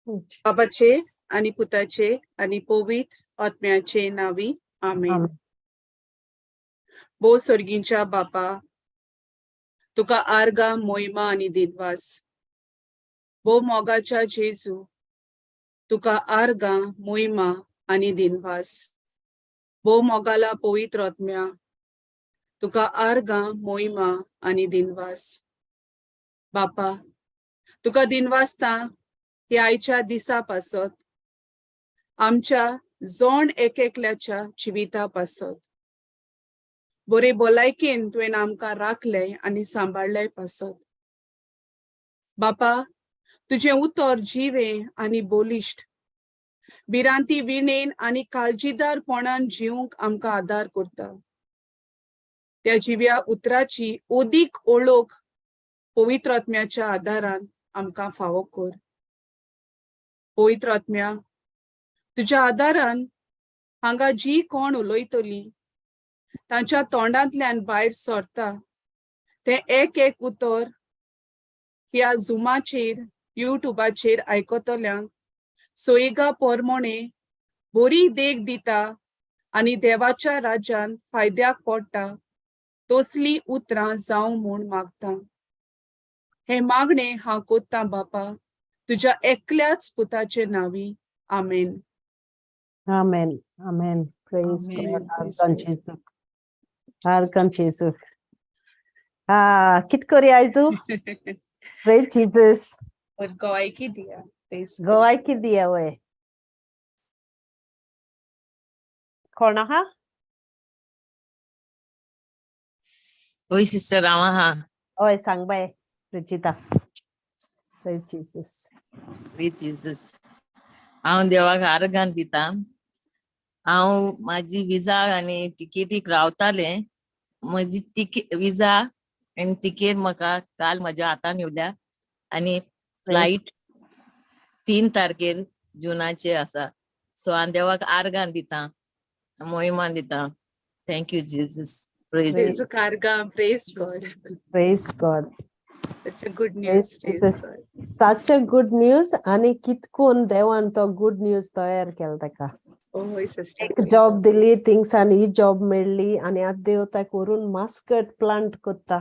बाबाचे आनी पुताचे आनी पवित्र आत्म्याचे नांवी, आमेन. आमेन. भोव सर्गींच्या बापा, तुका आर्गां, मोहिमा आनी दिनवास. भोव मोगाच्या जेजू, तुका आर्गां, मोहिमा आनी दिनवास. भोव मोगाला पवित्र आत्म्या, तुका आर्गां, मोहिमा आनी दिनवास. बापा, तुका दिनवासता ह्या आयच्या दिसा पासत, आमच्या जोण एक एकल्याच्या जिविता पासत. बरे भलायकेन तुवें आमकां राखलें आनी सांबाळ्ळें पासत. बापा, तुजें उतर जिवें आनी बलिश्ट, भिरांती विणेन आनी काळजीदारपणान जिवंक आमकां आदार करता. त्या जिव्या उतराची ओदीक ओळख पवित्र आत्म्याच्या आदारान आमकां फावो कर. पवित्र आत्म्या, तुज्या आदारान हांगा जी कोण उलयतली तांच्या तोंडांतल्यान भायर सरता तें एक एक उतर ह्या झुमाचेर, युट्यूबाचेर आयकतल्यांक सोयिगा पोरमोणे बरी देख दिता आनी देवाच्या राज्यान फायद्याक पडटा तसलीं उतरां जावं म्हूण मागता. हें मागणें हांव कोत्तां बापा, तुज्या एकल्याच पुताचे नांवी, आमेन. Amen. Amen. Praise Amen. God. Praise आर्गां God. जेजूक. आर्गां जेजूक. Ah, कित करी आयजू? Praise Jesus. गोवायकी दिया. Praise God. गोवायकी दिया वय. कोण आहा? ओय सिस्टर, हांव आहा. हय, सांग बाय Ruchita. Praise Jesus. Praise Jesus. हांव देवाक आर्गां दिता. हांव म्हाजी विजा आनी तिकेटीक रावतालें. म्हजी तिकेट, विजा आनी तिकेट म्हाका काल म्हज्या हातान येवल्या आनी फ्लायट 3 तारखेर जुनाचे आसा. सो हांव देवाक आर्गां दिता, मोहिमान दिता. Thank you Jesus. Praise Praise Jesus. आर्गां, praise God. Praise God. Such a good news. Praise Praise Jesus. God. Such a good news आनी कितकून देवान तो गुड न्यूज तयार केला ताका. Oh, हय सिस्टर. एक जॉब दिली थिंगसान ही जॉब मेळ्ळी आनी आतां देव ताका व्हरून मास्कट प्लांट कोत्ता.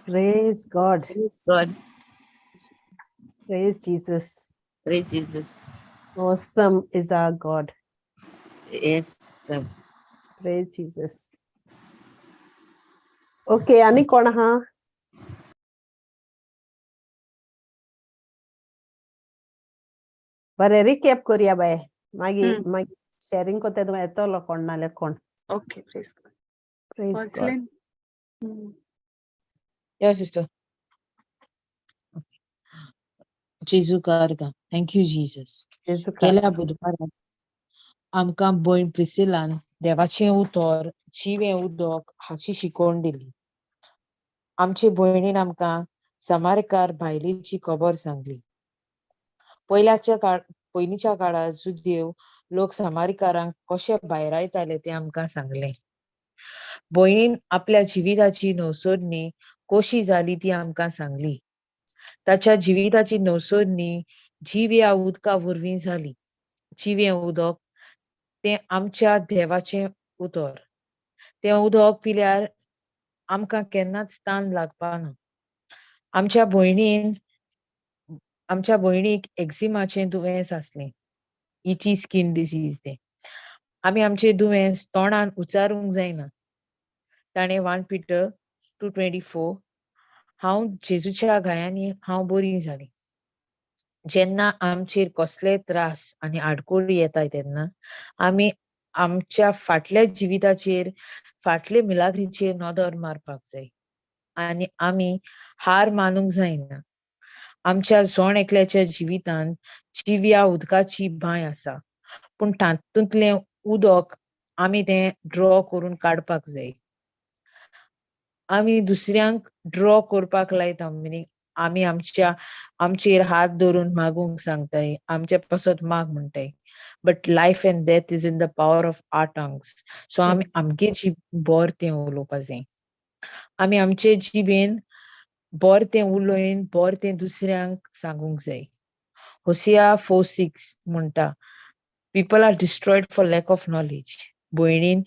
Praise God. God. Praise Jesus. Praise Jesus. Awesome is our God. Yes sister. Praise Jesus. Okay, आनी कोण आहा? बरें, रिकॅप करुया बाय. मागीर मागीर शॅरिंग कोत्ता तेन्ना येतलो कोण नाल्यार कोण. Okay, praise God. Praise God. Roslyn. Yeah, sister. जेजू आर्गां. Thank you Jesus. जेजू गेल्या बुधवारा आमकां भयण प्रिसिलान देवाचें उतर, जिवें उदक हाची शिकवण दिली. आमचे भयणीन आमकां समारकार बायलेची खबर सांगली. पयल्याच्या काळ पयलींच्या काळार जुदेव लोक समारकारांक कशे भायरायताले तें आमकां सांगलें. भयणीन आपल्या जिविताची नवसरणी कशी जाली ती आमकां सांगली. ताच्या जिविताची नवसरणी जिव्या उदका वरवीं जाली. जिवें उदक तें आमच्या देवाचें उतर. तें उदक पिल्यार आमकां केन्नाच तान लागपाना. आमच्या भयणीक एक्झिमाचें दुयेंस आसलें, इची स्कीन डिसीज तें. आमी आमचें दुयेंस तोंडान उच्चारूंक जायना. ताणें 1 Peter 2:24, हांव जेजूच्या घायांनी हांव बरी जाली. जेन्ना आमचेर कसले त्रास आनी आडखळी येताय तेन्ना आमी आमच्या फाटल्या जिविताचेर, फाटले मिलाग्रीचेर नदर मारपाक जाय आनी आमी हार मानूंक जायना. आमच्या जण एकल्याच्या जिवितांत जिव्या उदकाची बांय आसा, पूण तातूंतलें उदक आमी तें ड्रॉ करून काडपाक जाय. आमी दुसऱ्यांक ड्रॉ करपाक लायता, मिनींग आमी आमचेर हात धरून मागूंक सांगताय, आमचे पासत माग म्हणटाय. But life and death is in the power of our tongues. So आमी आमगे जीब बरें तें उलोवपा जाय. आमी आमचे जिबेन बरें तें उलोवन बरें तें दुसऱ्यांक सांगूंक जाय. होसिया 4:6 म्हणटा, people are destroyed for lack of knowledge. भयणीन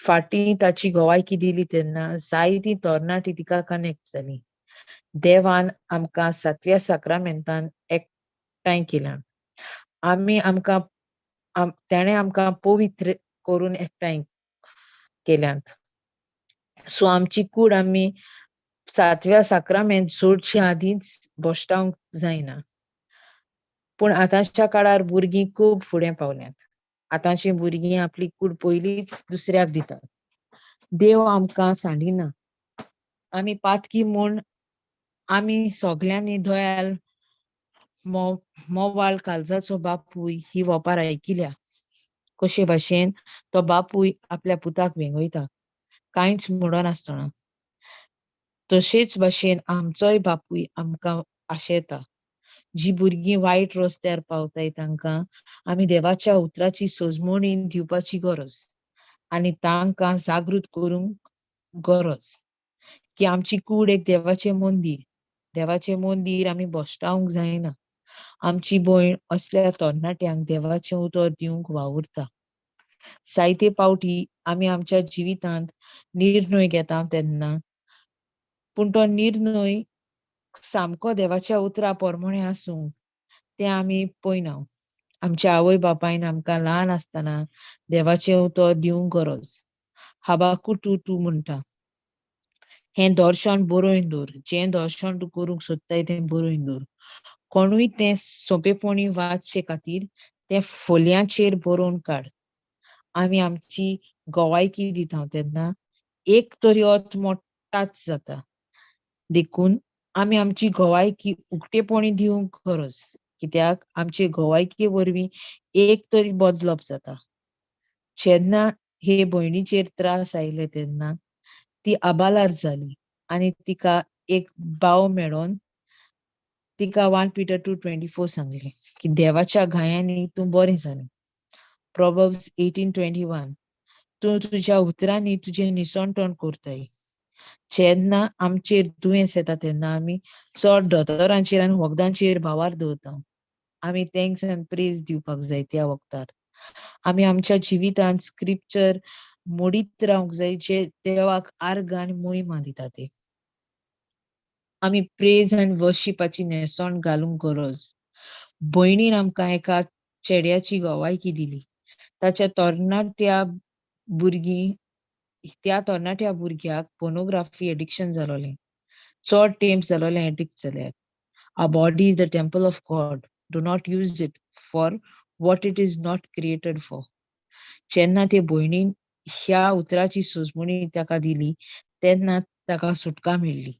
फाटीं ताची गवायकी दिली तेन्ना जायतीं तरणाटीं तिका कनेक्ट जालीं. देवान आमकां सातव्या साक्रामेंतान एकठांय केलां. आमी आमकां तेणें आमकां पवित्र करून एकठांय केल्यात. सो आमची कूड आमी सातव्या साक्रामेंत जोडचे आदींच भश्टावंक जायना. पूण आतांच्या काळार भुरगीं खूब फुडें पावल्यांत. आतांची भुरगीं आपली कूड पयलींच दुसऱ्याक दितात. देव आमकां सांडिना. आमी पातकी म्हूण आमी सगल्यांनी दयाल मोवाळ काळजाचो बापूय ही वोपार आयकिल्या. कशे भाशेन तो बापूय आपल्या पुताक वेंगयता कांयच म्हणनासतना. तशेच भाशेन आमचोय बापूय आमकां आशेता. जी भुरगीं वायट रस्त्यार पावताय तांकां आमी देवाच्या उतराची सोजमणी दिवपाची गरज आनी तांकां जागृत करूंक गरज की आमची कूड एक देवाचें मंदीर. देवाचें मंदीर आमी भश्टावंक जायना. आमची भयण असल्या तरणाट्यांक देवाचें उतर दिवंक वावुरता. जायते पावटी आमी आमच्या जिवितांत निर्णय घेता तेन्ना पूण तो निर्णय सामको देवाच्या उतरा प्रमाणे आसूंक तें आमी पळयना. आमच्या आवय बापायन आमकां ल्हान आसतना देवाचें उतर दिवंक गरज. हाबाकू 2:2 म्हणटा, हें दर्शन बरोवन दवर, जें दर्शन तूं करूंक सोदताय तें बरोवन दवर. कोणूय तें सोंपेपणी वाचचे खातीर तें फोल्यांचेर बरोवन काड. आमी आमची गवायकी दिता तेन्ना एक तरी आत्मो टाच जाता. देखून आमी आमची गवायकी उक्तेपणी दिवंक गरज, कित्याक आमचे गवायकी वरवीं एक तरी बदलप जाता. जेन्ना हे भयणीचेर त्रास आयले तेन्ना ती आबालार जाली आनी तिका एक भाव मेळोन तिका 1 Peter 2:24 सांगलें की देवाच्या घायांनी तूं बरें जालें. Proverbs 18:21 तूं तुज्या उतरांनी तुजें निसणटण करताय. जेन्ना आमचेर दुयेंस येता तेन्ना आमी चड दोतोरांचेर आनी वखदांचेर भावार दवरता. आमी thanks आनी प्रेज दिवपाक जाय त्या वखदार. आमी आमच्या जिवितांत स्क्रिप्चर मोडीत रावंक जाय जे देवाक आर्ग आनी मोहिमा दिता ते. आमी प्रेज आनी वर्शिपाची न्हेसण घालूंक गरज. भयणीन आमकां एका चेड्याची गवायकी दिली. ताच्या तरणाट्या भुरगीं त्या तरणाट्या भुरग्याक पोर्नोग्राफी एडिक्शन जालोलें. चड तेंप जालोलें एडिक्ट जाल्यार. Our body is the temple of God. Do not use it for what it is not created for. जेन्ना ते भयणीन ह्या उतराची सोजमणी ताका दिली तेन्ना ताका सुटका मेळ्ळी.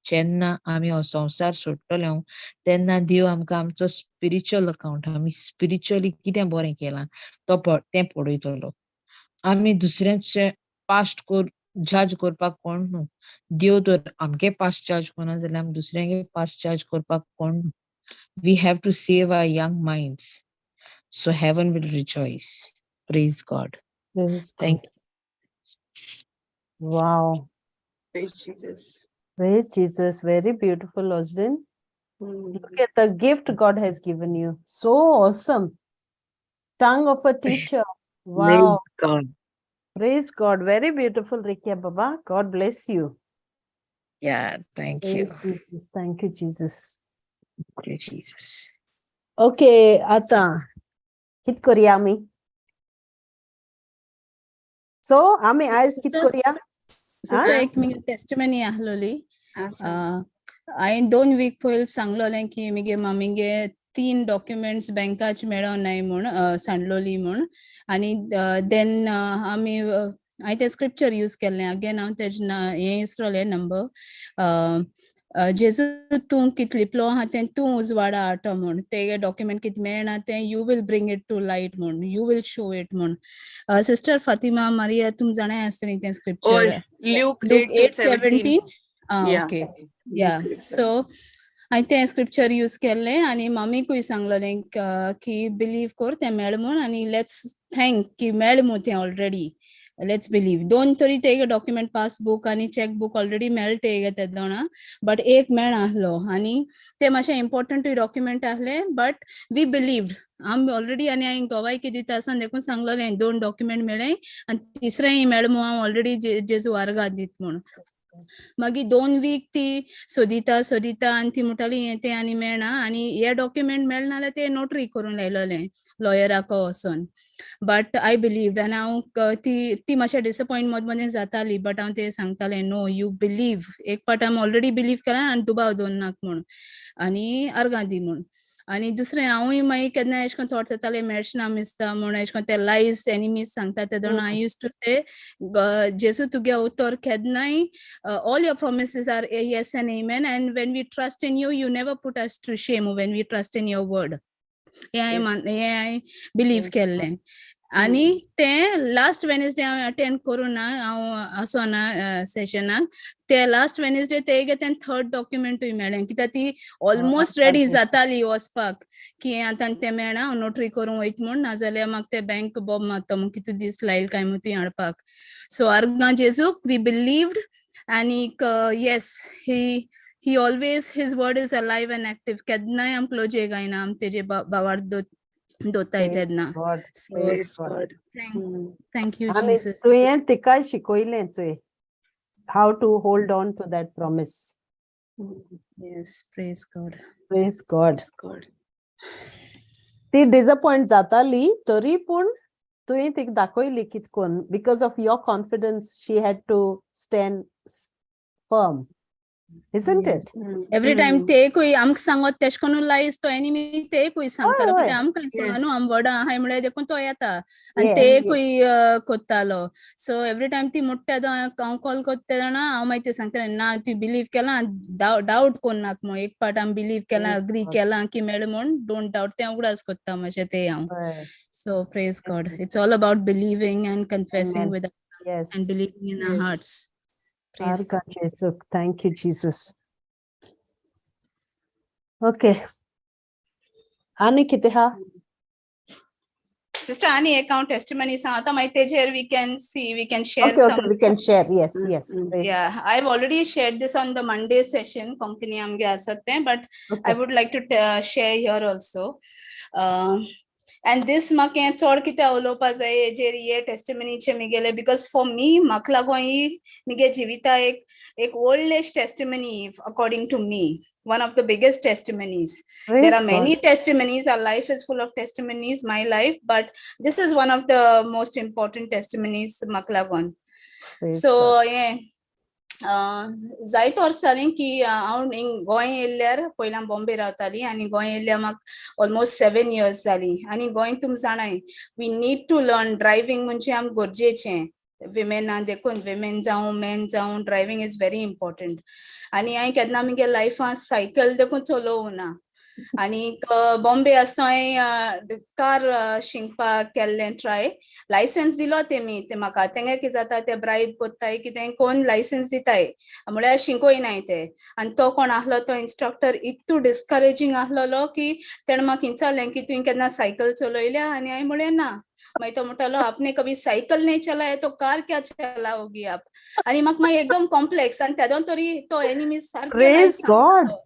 जेन्ना आमी हो संवसार सोडटले तेन्ना देव आमकां आमचो स्पिरिच्युअल अकाउंट, आमी स्पिरिच्युअली कितें बरें केलां तो तें पळयतलो. आमी दुसऱ्यांचे पास्ट जज करपाक कोण न्हू. देव तर आमगे पास्ट जज करना जाल्यार आमी दुसऱ्यांगे पास्ट जज करपाक कोण न्हू. We have to save our young minds so heaven will rejoice. Praise God. Praise Thank God. Wow. Praise Jesus. Praise Jesus. Very beautiful, Oslin. Look at the gift God has given you. So awesome. Tongue of a teacher. Wow. Praise God. Praise God. Very beautiful, Rikia Baba. God bless you. Yeah, thank Praise you. Jesus. Thank you, Jesus. Thank you, Jesus. Okay, आता कित करूया आमी? So आमी आयज कित Sister? करूया? Sister, एक मिगे testimony आहलोली. आसा. हांवें 2 वीक पयलीं सांगलोलें की मुगे मम्मीगे 3 डॉक्युमेंट्स बँकाच मेळोनाय म्हूण सांडलोली म्हूण, आनी देन आमी हांवें तें स्क्रिप्चर यूज केल्लें. अगेन हांव तेजे हें विसरोलें नंबर. जेजू तूं कित लिपलो आहा तें तूं उजवाडा हाडटो म्हूण, ते डॉक्युमेंट कित मेळना तें you will bring it to light म्हूण, you will show it म्हूण. सिस्टर फातिमा मारिया, तुम जाणाय आसतली तें स्क्रिप्चर. ओय, Luke Luke 8 8:17. 17. Yeah. Okay, या. सो हांवें तें स्क्रिप्चर यूज केल्लें आनी मम्मीकूय सांगलोलें की बिलीव कर तें मेळ म्हूण, आनी let's thank की मेळ म्हूण तें ऑलरेडी. Let's believe. दोन तरी ते डॉक्युमेंट, पासबुक आनी चॅकबुक ऑलरेडी मेळटे तेदोणा, बट एक मेळ आहलो आनी ते मातशें इम्पॉर्टंटूय डॉक्युमेंट आहले, बट we believed. आमी ऑलरेडी आनी हांवें गोवाय दिता आसा देखून सांगलेलें, दोन डॉक्युमेंट मेळ्ळे आनी तिसरेंय मेळ म्हूण हांव ऑलरेडी जेजू आर्गां दीत म्हूण. मागीर 2 वीक ती सोदिता सोदिता आनी ती म्हणटाली हें तें आनी मेळना आनी हे डॉक्युमेंट मेळना जाल्यार ते नोटरी करून लायलोलें लॉयराक वचोन. बट I believe आनी हांव ती ती मातशें डिसपॉयंट मद मदें जाताली, बट हांव ते सांगतालें, नो, you believe. एक पाट आमी ऑलरेडी बिलीव केला आनी दुबाव दवरनाक म्हूण आनी आर्गां दी म्हूण. आनी दुसरें हांवूय मागीर केन्ना एशें कोन्न थॉट्स येताले, मेळचें ना दिसता म्हूण, एशें कोन्न ते लायज एनिमीज सांगता तेदोना I use to से, जेजू, तुगे उतर केन्नाय, all your promises are yes and amen, and when we trust in you, you never put us to shame when we trust in your word. हें हांवें मान, हें हांवें बिलीव केल्लें. आनी तें लास्ट वेनसडे हांव अटेंड करूं ना, हांव आसोना सेशनाक. ते लास्ट वेनसडे तेगे तें थर्ड डॉक्युमेंटूय मेळ्ळें, कित्याक ती ऑलमोस्ट रेडी जाताली वचपाक की आतां तें मेळना, हांव नोटरी करूंक वयता म्हूण, नाजाल्यार म्हाका ते बँक बोब मारता म्हूण, कितू दीस लायल काय म्हूण थंय हाडपाक. सो आर्गां जेजूक, we believed आनीक yes, he always, his word is alive and active. केन्नाय आमकां लजेक गायना आम तेजे भावार्थ दोताय तेन्ना. God. So Praise God. Thank you, आनी Jesus. तुवें तिका शिकयलें चोय, how to hold on to that promise. Yes, praise God. Praise God. Praise God. ती डिसअपॉइंट जाताली तरी पूण तुवें तिका दाखयली कितकोन because of your confidence she had to stand firm, isn't it? Every time तेकूय आमकां सांगत तेश कोन्न लायज तो एनिमी तेकूय सांगतालो. कित्याक आमकां सांगा न्हू, आम व्हडां आहाय म्हळ्यार देखून तो येता आनी तेकूय कोत्तालो. सो एवरी टायम ती मोडटा तो हांव कॉल कोत्ता तेन्ना हांव मागीर ते सांगतालें, ना, तुवें बिलीव केलां, डावट कोन्नाक म्हूण. एक पाट आमी बिलीव केलां, अग्री केलां की मेळ म्हूण, don't doubt. तें उगडास कोत्ता मातशें ते हांव. So praise God. It's all about believing and confessing Amen. with and believing in our hearts. Praise God. आर्गां जेजूक. Thank you, Jesus. Okay. आनी कितें हा? Sister Ani, account testimony सांगता, मागीर तेजेर we can see, we can share Okay, some. We can share. Yes, yes. Praise. Yeah, I've already shared this on the Monday session, Konkani आमगे आसत तें, but I would like to share here also. And this म्हाका हें चड कितें उलोवपा जाय हेजेर, हे टेस्टिमनीचे मिगेले, because for me, म्हाका लागून ही मिगे जिविता एक एक व्हडलेश testimony, according to me, one of the biggest testimonies. Praise There are God. Many testimonies. Our life is full of testimonies, my life, but this is one of the most important testimonies म्हाका लागून. Praise so God. हें जायत वर्स जालीं की हांव हिंग गोंय येयल्यार, पयलीं हांव बॉम्बे रावतालीं आनी गोंय येयल्यार म्हाका ऑलमोस्ट 7 इयर्स जालीं. आनी गोंय तुमी जाणाय, we need to learn driving, म्हणजे आमकां गरजेचें विमेना देखून, विमेन जावं, मेन जावं, driving is very important. आनी हांवें केन्ना म्हगे लायफान सायकल देखून चलोवं ना. आनी बॉम्बे आसतना हांवें कार शिकपाक केल्लें ट्राय. लायसन्स दिलो तेमी ते म्हाका. तेंगे कितें जाता, ते ब्रायब कोत्ताय, कितें कोन्न लायसन्स दिताय, म्हळ्यार शिकोयनाय ते. आनी तो कोण आहलो तो इन्स्ट्रक्टर इतू डिस्करेजींग आहलोलो की तेणें म्हाका विचारलें की तुवें केन्ना सायकल चलयल्या? आनी हांवें म्हळें ना. मागीर तो म्हणटालो, आपने कभी सायकल नहीं चलाया तो कार क्या चलाओगी आप? आनी म्हाका मागीर एकदम कॉम्प्लेक्स. आनी तेदोन तरी तो एनिमी सारकें Praise God.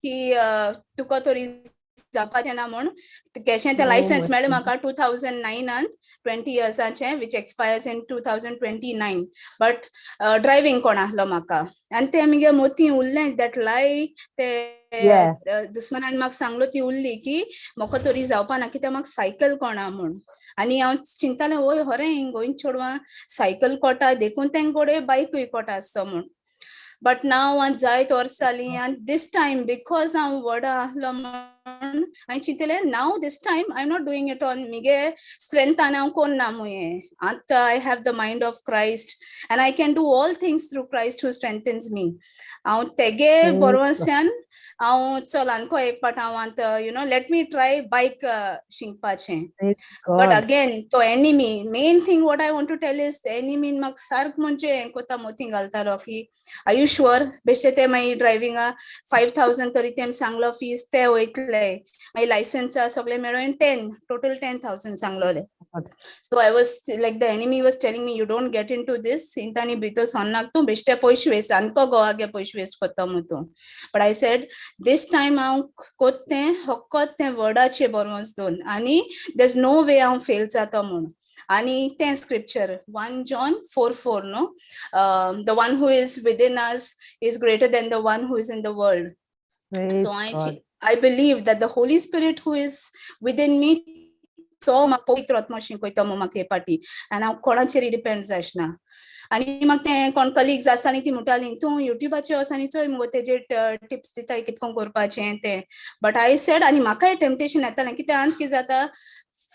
की तुका तरी जावपाचें ना म्हूण. केशें तें लायसन्स मेळ्ळें म्हाका 2009आन, 20 इयर्साचें, which expires in 2029, but driving कोण आहलो म्हाका. आनी तें मुगे मोती उरलें, that लाय ते दुस्मनान म्हाका सांगलो ती उरली की म्हाका तरी जावपा ना, कित्याक म्हाका सायकल कोणा म्हूण. आनी हांव चिंतालें, वय खरें, गोंयचे चेडवां सायकल कोटा देखून तेंक घोडये बायकूय कोटा आसतो म्हूण. बट नाव आतां जायत वर्स जालीं आनी दीस टायम because हांव व्हड आहलो म्हूण हांवें चिंतलें, now this time I am not doing it on मुगे स्ट्रेंथान, हांव कोन्ना मुये. आतां I have the mind of Christ and I can do all things through Christ who strengthens me. हांव तेगे भरवंस्यान हांव चल आनको एक पाट हांव आतां let me try bike शिकपाचें. Praise but God. Again तो enemy, main thing what I want to tell is एनिमीन म्हाका सारको म्हणजे हें कोता, मोती घालतालो की are you sure? बेश्टे ते मागीर ड्रायव्हिंगा 5,000 तरी तेम सांगलो फीस, ते वयतले. घेतले, मागीर लायसन्सा सगळे मेळोन 10, total 10,000 सांगलोले. God. So I was like, the enemy was telling me, you don't get into this, इंतानी भितर सोन्नाक तूं बेश्टे पयशे वेस्ट, आमको गोवागे पयशे वेस्ट करता म्हूण तूं. But I said this time हांव कोत तें हक्कत तें वर्डाचे बरोवन दोन आनी there is no वे हांव फेल जाता म्हूण. आनी तें scripture 1 John 4:4, no, the one who is within us is greater than the one who is in the world. Praise So I God. I believe that the Holy Spirit who is within me, तो म्हाका पवित्र आत्मो शिकयता म्हूण म्हाका हे पाटी आनी हांव कोणाचेर डिपेंड जायना. आनी म्हाका तें कोण कलिग्स आसता न्ही, ती म्हणटाली, तूं युट्यूबाचेर वच आनी चोय मुगो, तेजेर टिप्स दिता कितको करपाचें तें. बट I said, आनी म्हाकाय टेम्पटेशन येतालें, कित्याक आनी कितें जाता,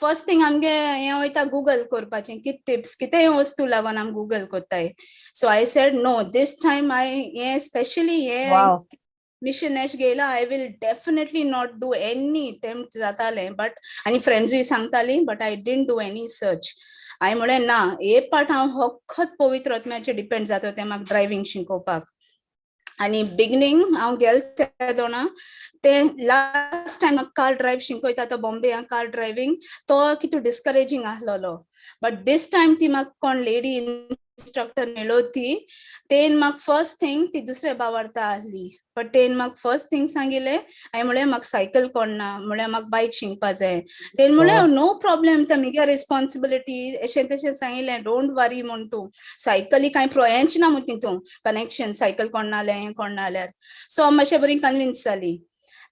फर्स्ट थिंग आमगे हें वयता गुगल करपाचें, कितें टिप्स, कितेंय वस्तू लागून आमी गुगल करताय. So I said, no, this time I हें स्पेशली हें मिशन एश गेला, I will definitely not do any attempt जातालें. बट आनी फ्रेंड्सूय सांगताली, but I didn't do any search. हांवें म्हणलें ना, हे पाट हांव फकत पवित्र आत्म्याचेर डिपेंड जाता तें म्हाका ड्रायव्हींग शिकोवपाक. आनी बिगनींग हांव गेल तेदोना, ते लास्ट टायम कार ड्रायव्ह शिकयता तो बॉम्बे कार ड्रायव्हींग, तो कितू डिस्करेजींग आसलेलो. बट this time ती म्हाका कोण लेडी इन्स्ट्रक्टर मेळो ती, तेन म्हाका फर्स्ट थिंग, ती दुसऱ्या बावार्ता आसली, बट तेन म्हाका फर्स्ट थिंग सांगिलें, हांवें म्हणलें म्हाका सायकल कोणना, म्हणल्यार म्हाका बायक शिकपा जाय. तेन म्हणलें नो प्रॉब्लेम, ते मुगे रिस्पॉन्सिबिलिटी, अशें तशें सांगिलें. Don't वरी म्हूण तूं सायकली कांय हेंच ना म्हूण तितून कनेक्शन, सायकल कोण नाल्यार हें कोण नाल्यार. सो हांव मातशें बरी कन्विन्स जाली.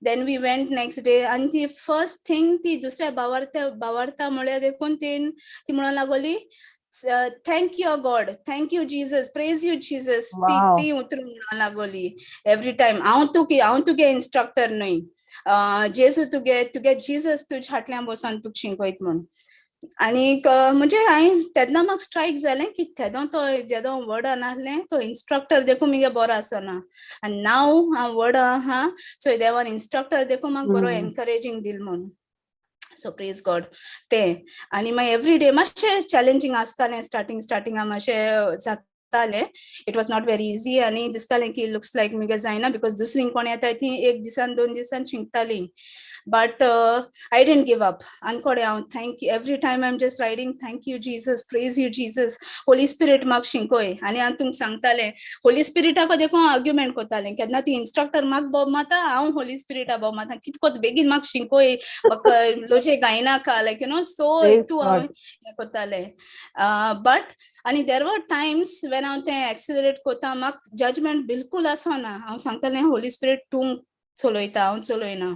Then we went next day आनी ती फर्स्ट थिंग ती दुसऱ्या बावार्त्या बावार्ता म्हळ्यार देखून तेन ती म्हणून लागली, thank you God, thank you Jesus, praise you Jesus. ती ती उतरां म्हणून लागली एवरी टायम, हांव तुगे इन्स्ट्रक्टर न्हय, जेजू तुगे तुगे जिजस तुज्या फाटल्यान बसोन तुका शिकयत म्हूण. आनीक म्हणजे हांवें तेन्ना म्हाका स्ट्रायक जालें की तेदो तो जेदो व्हड नासलें तो इन्स्ट्रक्टर देखून मुगे बरो आसना, आनी नाव हांव व्हड आहा, सो देवान इन्स्ट्रक्टर देखून म्हाका बरो एनकरेजींग दिल म्हूण. सो प्रेज गॉड ते. आनी मागीर एवरी डे मातशें चॅलेंजींग आसतालें, स्टार्टींग स्टार्टिंगा मातशें जातालें, it was not very easy. आनी दिसतालें की लुक्स लायक मुगे जायना, because दुसरी कोण येताय ती एक दिसान दोन दिसान शिकतालीं. But I didn't give up. आनी कोडे हांव thank you, every time I am just riding, thank you Jesus, praise you Jesus, Holy Spirit म्हाका शिकय. आनी हांव तुमकां सांगतालें, होली स्पिरिटाक देखून हांव आर्ग्युमेंट करतालें केन्ना, ती इन्स्ट्रक्टर म्हाका बोब मारता, हांव होली स्पिरिटा बोब मारता, कितको बेगीन म्हाका शिकय, म्हाका लोचे गायनाका, लायक you know so Praise तूं हांव God. हें करतालें. बट आनी there were times when हांव तें एक्सिलरेट करता, म्हाका जजमेंट बिलकूल आसना. हांव सांगतालें, होली स्पिरिट तूं चलयता, हांव चलयना.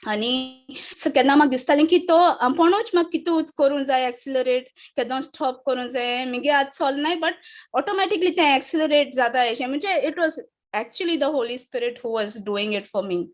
आनी सो केन्ना म्हाका दिसतालें की तो आपूणूच म्हाका कितूच करूंक जाय एक्सिलरेट, केदो स्टॉप करूंक जाय, मुगे आतां चलनाय, बट ऑटोमॅटिकली तें एक्सिलरेट जाता अशें. म्हणजे it was actually the Holy Spirit who was doing it for me.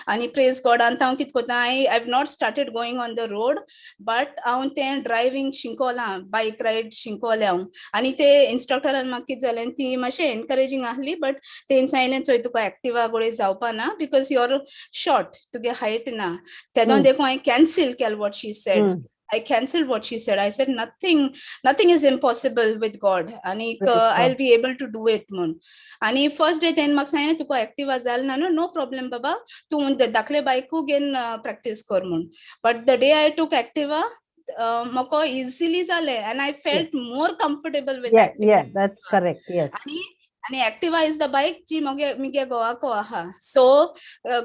आनी प्रेज गॉड, आनी हांव कितें करता, I have not started going on the road, but हांव तें ड्रायव्हींग शिकोलां, बायक रायड शिकोलें हांव. आनी ते इन्स्ट्रक्टरान म्हाका कितें जालें, ती मातशें एनकरेजींग आहली, बट तेणी सांगलें, चोय तुका एक्टिवा गोळे जावपा ना because you are short, तुगे हायट ना. तेदों देखून हांवें कॅन्सील केलें what she said. I cancelled what she said. I said, nothing, nothing is impossible with God. आणि Praise God. I'll be able to do it म्हूण. आणि फर्स्ट डे तेणें म्हाका सांगलें, तुका एक्टिवा जालें ना न्हू, नो प्रॉब्लेम बाबा, तूं धाकले बायकू घेवन प्रॅक्टीस कर म्हूण. But the day I took Activa, म्हाका इजिली जालें and I felt more comfortable with Yeah, that's correct. Yes. आणि एक्टिवा is the बायक जी मगे मुगे घोवाको आहा. So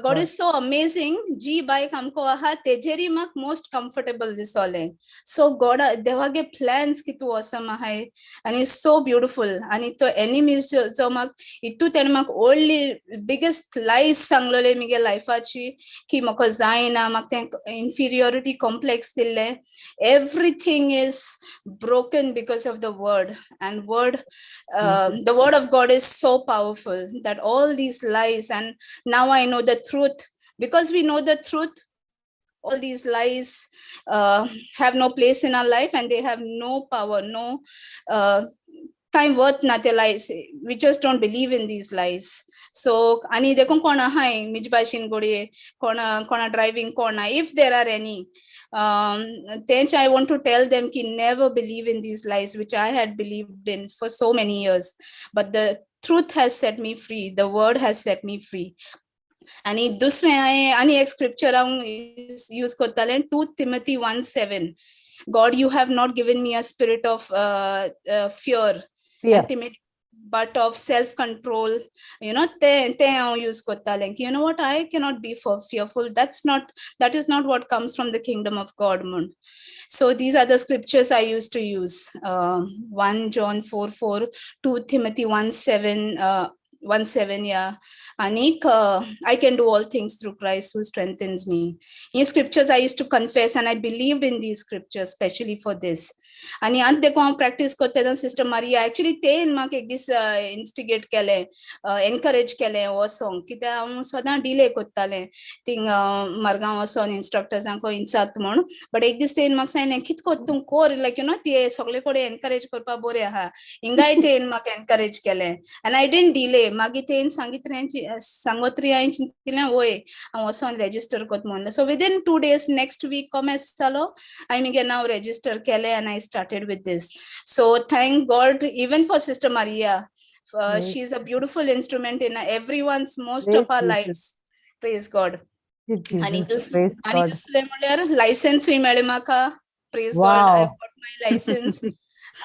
God is so amazing, जी बायक आमको आहा तेजेरी म्हाका मोस्ट कम्फर्टेबल दिसोलें. सो गॉड, देवागे प्लॅन्स कितू ऑसम आहाय आनी सो ब्युटिफूल. आनी तो एनिमीज जो म्हाका इतू तेणें म्हाका व्हडली बिगेस्ट लायज सांगलोले मुगे लायफाची की म्हाका जायना, म्हाका तें इन्फिरियोरिटी कॉम्प्लेक्स दिल्लें, everything is broken because of the word and word the word of God is so powerful that all these lies, and now I know the truth. Because we know the truth, all these lies have no place in our life and they have no power, no time worth ना ते lies. We just don't believe in these lies. So आणि देखून कोण आहाय मिज भाशेन घोडये कोण कोणा driving कोण, if there are any, तेंच I want to tell them की never believe in these lies which I had believed in for so many years, but the truth has set me free, the word has set me free. आनी दुसरें हांवें आनी एक scripture हांव use करतालें, 2 Timothy 1:7, "God, you have not given me a spirit of fear Fear. And timidity, but of self control." ते ते हांव यूज करतालें की you know what, I cannot be for fearful. That is not what comes from the kingdom of God म्हूण. So these are the scriptures I used to use: 1 John 4:4, 2 Timothy 1:7, 1:7, yeah, आनीक "I can do all things through Christ who strengthens me." These scriptures I used to confess, and I believed in these scriptures, especially for this. आनी आतां देखून हांव practice करता तेन्ना sister Maria actually तेन म्हाका एक दीस इन्स्टिगेट केलें, एनकरेज केलें वचोंक, कित्याक हांव सदां डिले करतालें थिंग मरगांव वचोन इन्स्ट्रक्टर्सांक इन्सात म्हूण. बट एक दीस तेन म्हाका सांगलें, कित कोत तूं कोर, लायक you know ते सगळे कडेन एनकरेज करपा बरें आहा. हिंगाय तेन म्हाका एनकरेज केलें आनी I didn't delay. मागीर तेन सांगीत सांगत री, हांवें चिंतलें वय हांव वचोन रेजिस्टर करता म्हणलें. So within 2 days, next week कॉमेस जालो, हांवें मुगे नांव रेजिस्टर केलें and I started with this. So thank God even for Sister Maria. She is a beautiful instrument in everyone's, most of our Praise lives. Praise God. आणि Jesus, praise आणि God. दुसरें म्हणल्यार लायसन्सूय मेळ्ळें म्हाका. Praise God, I got my license.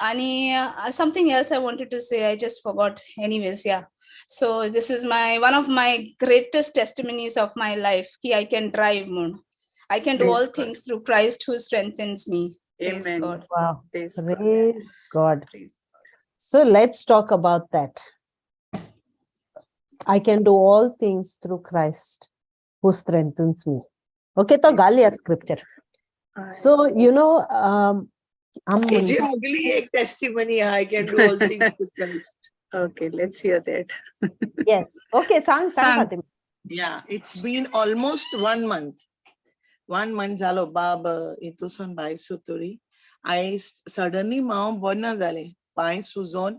आणि something else I wanted to say, I just forgot. Anyways, yeah, so this is my one of my greatest testimonies of my life की I can drive म्हूण, I can do Praise all God. Things through Christ who strengthens me. Praise Amen. God. Wow. Praise God. Praise God. Praise. So let's talk about that. "I can do all things through Christ who strengthens me." Okay, तो Praise घालया God. scripture. Aye. So, I'm हेजी मुगली एक testimony, I can do all things through Christ. Okay, let's hear that. Yes. Okay, सांग सांग सांग. Fatima. Yeah, it's been almost one month. One month जालो बाब हितूसून भायर सुतोरी. I suddenly हांव बरें ना जालें. पांय सुजोन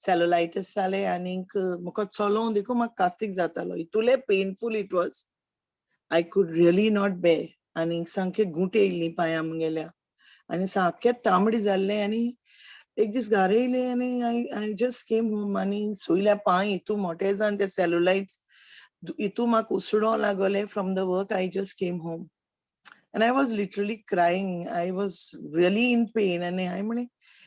सेलुलायटीस जालें आनीक म्हाका चलोवंक देखून म्हाका कास्तीक जातालो. इतुले painful it was. I could really not bear. आनीक सामके गुंटे येयल्ली पांयां मुगेल्या आनी सामके तांबडी जाल्ले. आनी एक दीस घरा येयले आनी I just came home आनी सोयल्या पांय हितू मोठे जावन ते सेलुलायट्स हितू म्हाका उसडो लागोले. From the work I just came home and I was literally crying. I was really in pain. आनी हांवें म्हणलें,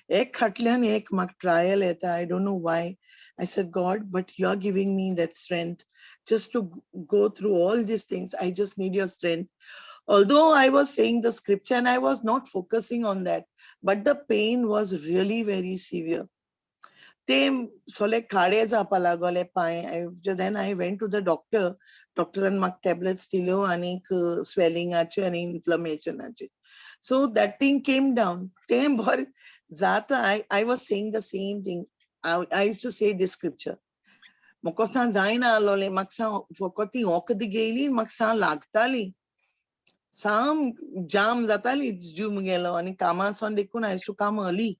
एक फाटल्यान एक म्हाका ट्रायल येता, I don't know why. I said, "God, but you are giving me that strength just to go through all these things. I just need your strength." Although I was saying the scripture and I was not focusing on that, but the pain was really very severe. ते सगळे काळे जावपा लागले पांय. Then I went to the doctor. डॉक्टरान म्हाका tablets दिल्यो आनीक स्वेलिंगाचे आनी इन्फ्लमेशनाचे. So that thing came down. तें बरें जाता. I was saying the same thing. I used to say this scripture. म्हाका सा जायना आसलोलें. म्हाका सा फकत ती वखद घेयली, म्हाका सा लागताली, साम जाम जाताली जीव मुगेलो. आनी कामां देखून I used to come early.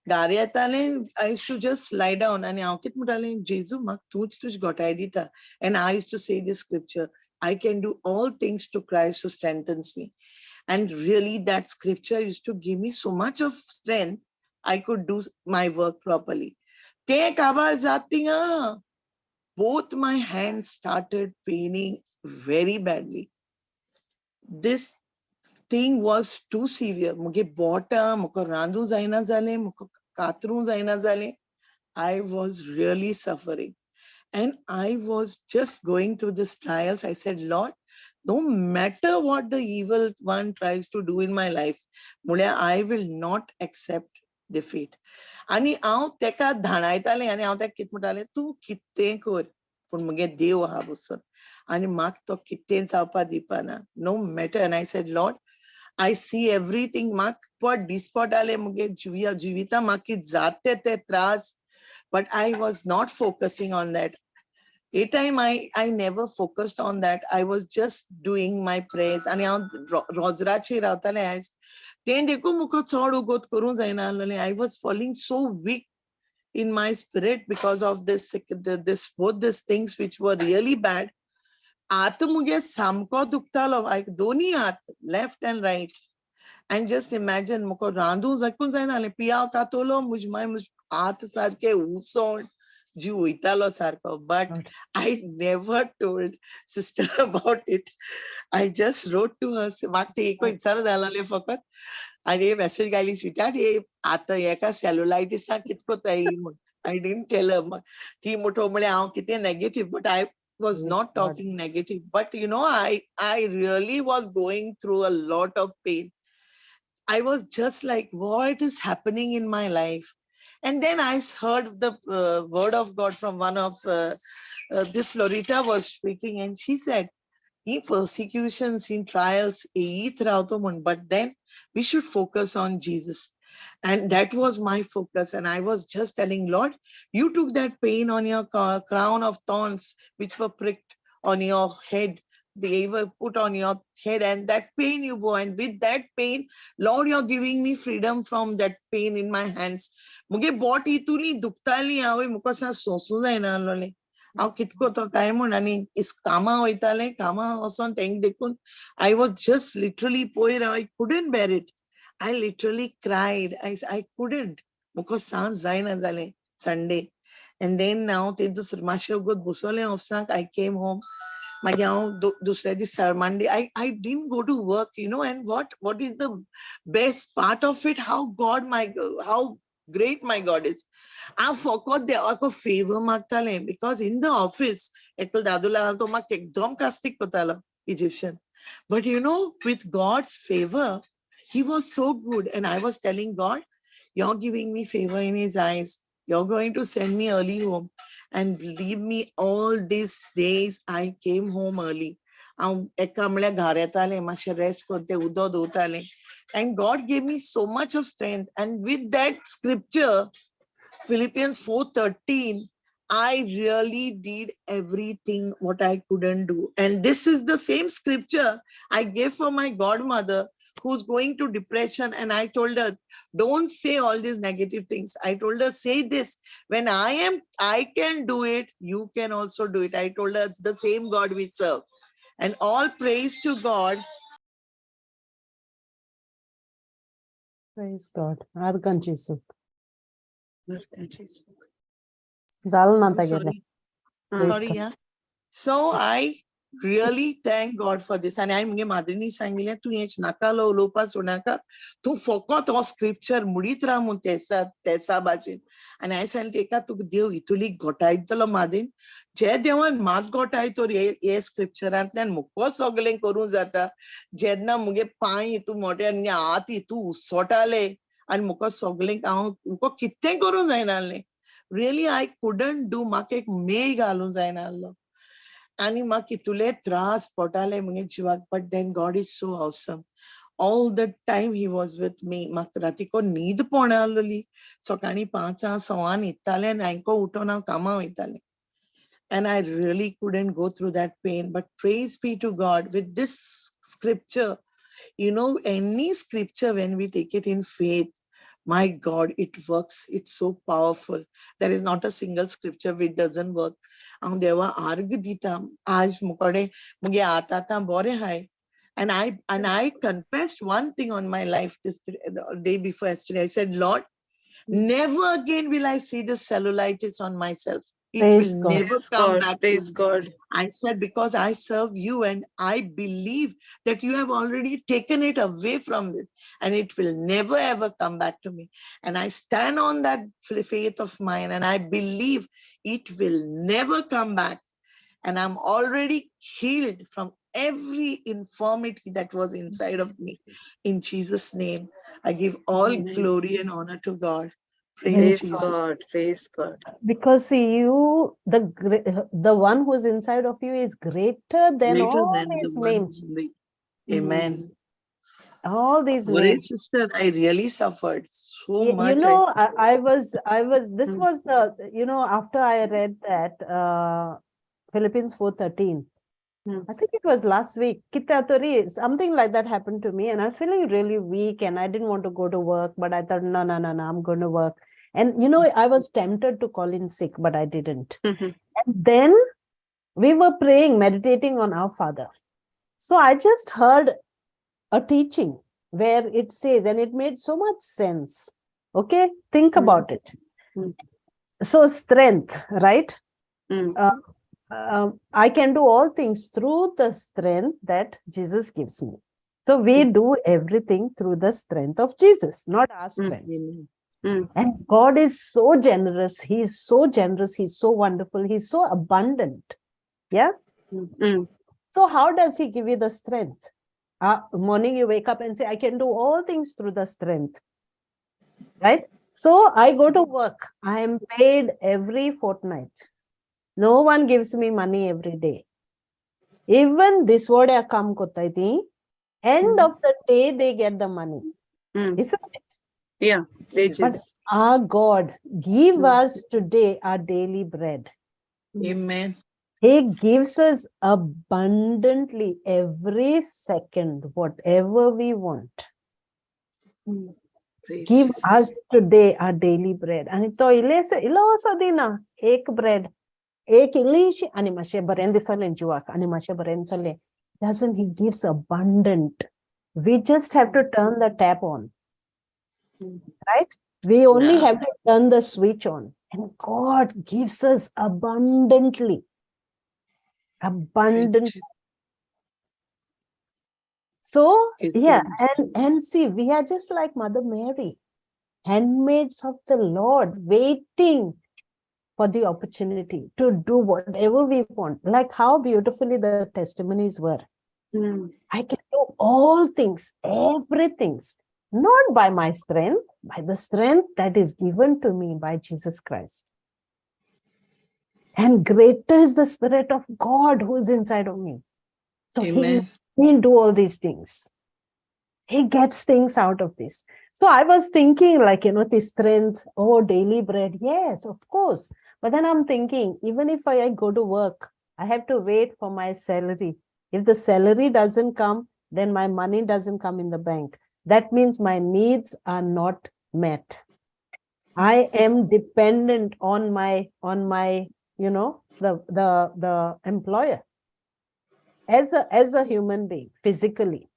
घारा येतालें, I used to just lie down. आनी हांव कितें म्हणटालें, जेजू, म्हाका तूंच तुजी घटाय दिता. And I used to say this scripture, "I can do all things through Christ who strengthens me." And really that scripture used to give me so much of strength, I could do my work properly. ते काबार जात थिंगा both my hands started paining very badly. This thing was too severe. मुगे बोटां म्हाका रांदूं जायना जालें, म्हाका कातरूं जायना जालें. I was really suffering and I was just going through these trials. I said, "Lord, no matter what the evil one tries to do in my life, म्हळ्यार I will not accept defeat." आनी हांव तेका धाणायतालें आनी हांव तेका कितें म्हणटालें, तूं कितें कर, पूण मुगे देव आहा बसून आनी म्हाका तो कितें जावपा दिवपाना, no matter. And I said, "Lord, I see everything." म्हाका पट डिस्पट आले मुगे जिविता म्हाका कितें जाते ते त्रास, but I was not focusing on that. A time I never focused on that. I was just doing my prayers. आनी हांव रोजराचेर रावतालें आयज. तें देखून म्हाका चड उगोत करूंक जायना आसलें. I was falling so weak in my spirit because of this both these things which were really bad. हात मुगे सामको दुखतालो, दोन्ही हात, left and right. And just imagine, म्हाका रांदूं जाकून जायना आसलें. पियाव कातोलो मुज मागीर मुज हात सारके उसोण. जीव वयतालो सारको, but I never told sister about it. I just wrote to her. म्हाका ते एक विचार जालें फकत आनी मॅसेज घाली, स्वीटहार्ट, हे आतां एका सेलुलायटिसाक कितको ताई म्हूण. I didn't tell her. ती मोठो म्हळ्यार हांव कितें negative, but I was not talking negative. But you know, I really was going through a lot of pain. I was just like, what is happening in my life? And then I heard the word of God from one of this Florita was speaking, and she said, in persecutions, in trials, येयत रावतो म्हण, but then we should focus on Jesus. And that was my focus. And I was just telling, Lord, you took that pain on your crown of thorns, which were pricked on your head. They were put on your head, and that pain you bore. And with that pain, Lord, you're giving me freedom from that pain in my hands. मुगे बोट इतुली दुखताली, हांवें मुका सा सोंसूं जायना आसलोलें. हांव कितको तो काय म्हूण आनी कामां वयतालें, कामां वचोन तेंक देखून I was just literally पयर I couldn't bear it. I literally cried. I couldn't. मुका सांज जायना जालें संडे. And then हांव तेंचो मातशें वगत बसोलें ऑफिसाक. I came home. मागीर हांव दुसऱ्या दीस Monday I didn't go to work, you know. And what is the best part of it? How God my how great my God is. हांव फकत देवाको favour मागतालें, because in the office एकलो दादूला तो म्हाका एकदम कास्तीक करतालो, Egyptian. But you know, with God's favour, he was so good. And I was telling God, you're giving me favor in his eyes. You're going to send me early home. And believe me, all these days I came home early. हांव एका म्हळ्यार घरा येतालें, मातशें rest करून तें उदक दवरतालें. And God gave me so much of strength. And with that scripture, Philippians 4:13, I really did everything what I couldn't do. And this is the same scripture I gave for my godmother who's going to depression. And I told her, don't say all these negative things. I told her, say this. When I can do it, you can also do it. I told her it's the same God we serve. And all praise to God. Praise God. आर्गां जेजूक. जालें ना तागेलें. Sorry. Sorry, yeah. So I really thank God for this. आनी हांवें मुगे माद्रिनी सांगिल्लें, तूं हें नाका उलोवपा सोडनाका, तूं फकत हो स्क्रिप्चर मुडीत राव म्हूण तेसा तेसा भाशेन. आनी हांवें सांगलें तेका, तुका देव इतुली गोठायतलो मादीन, जे देवान म्हाका गोठाय तर हे स्क्रिप्चरांतल्यान मुको सगळें करूं जाता. जेन्ना मुगे पांय हितू मोठे आनी हात हितू उसोटाले आनी मुका सगळें हांव मुको कितें करूं जायना आसलें. Really I couldn't do. म्हाका एक मेय घालूं जायना आसलो आनी म्हाका कितुले त्रास पडटाले मुगे जिवाक. But then God is so awesome. All the time he was with me. म्हाका रातीको न्हीद पडना आसलोली. सकाळीं पांचां सवान न्हिदतालें आनी हांयको उठोन हांव कामां वयतालें. And I really couldn't go through that pain. But praise be to God, with this scripture, you know, any scripture when we take it in faith, my God, it works. It's so powerful. There is not a single scripture which doesn't work. हांव देवा आर्ग दिता, आज मुकोडे मुगे आतां आतां बरें आहाय. And I confessed one thing on my life this day before yesterday. I said, Lord, never again will I see this cellulitis on myself. It Praise will God. never Praise come God, back to praise me. God. I said, because I serve you and I believe that you have already taken it away from this and it will never ever come back to me. And I stand on that faith of mine and I believe it will never come back. And I'm already healed from every infirmity that was inside of me. In Jesus' name, I give all Amen. glory and honor to God. Praise Praise Jesus. God, praise God. Because see, you, the one who's inside of you is greater than Greater all than the these one names. who's in the- Amen. All these Sorry, names. sister, I really suffered so much. You know, I was, this was the, you know, after I read that, Philippians 4:13, I think it was last week, Kitatori, something like that happened to me, and I was feeling really weak and I didn't want to go to work, but I thought, no, no, no, no, I'm going to work. And, you know, I was tempted to call in sick, but I didn't. And then we were praying, meditating on our Father. So I just heard a teaching where it says, and it made so much sense. Okay, think about it. So strength, right? Mm. I can do all things through the strength that Jesus gives me. So we do everything through the strength of Jesus, not our strength. Amen. And God is so generous. He is so generous. He's so wonderful. He's so abundant. Yeah. Mm. So how does he give you the strength? Morning you wake up and say, I can do all things through the strength. Right? So I go to work. I am paid every fortnight. No one gives me money every day. Even this word I come kotaiti, end of the day they get the money. Isn't it? Yeah, wages. But our God, give us today our daily bread. Amen. He gives us abundantly every second, whatever we want. Praise Give Jesus. us today our daily bread. आनी तो इल्लेसो इल्लोसो दिना एक bread, एक इल्लीशी आनी मातशें बरें दिसलें जिवाक आनी मातशें बरें दिसलें. Doesn't he gives abundant. We just have to turn the tap on. Right? We only have to turn the switch on. And God gives us abundantly. Abundant. Jesus. So, It yeah, is. and see, we are just like Mother Mary, handmaids of the Lord, waiting for the opportunity to do whatever we want. Like how beautifully the testimonies were. I can do all things, everything, not by my strength, by the strength that is given to me by Jesus Christ. And greater is the Spirit of God who is inside of me. So Amen. He'll do all these things. He gets things out of this. So I was thinking like, you know, the strength, oh, daily bread. Yes, of course. But then I'm thinking, even if I go to work, I have to wait for my salary. If the salary doesn't come, then my money doesn't come in the bank. That means my needs are not met. I am dependent on my, you know, the employer as a human being physically.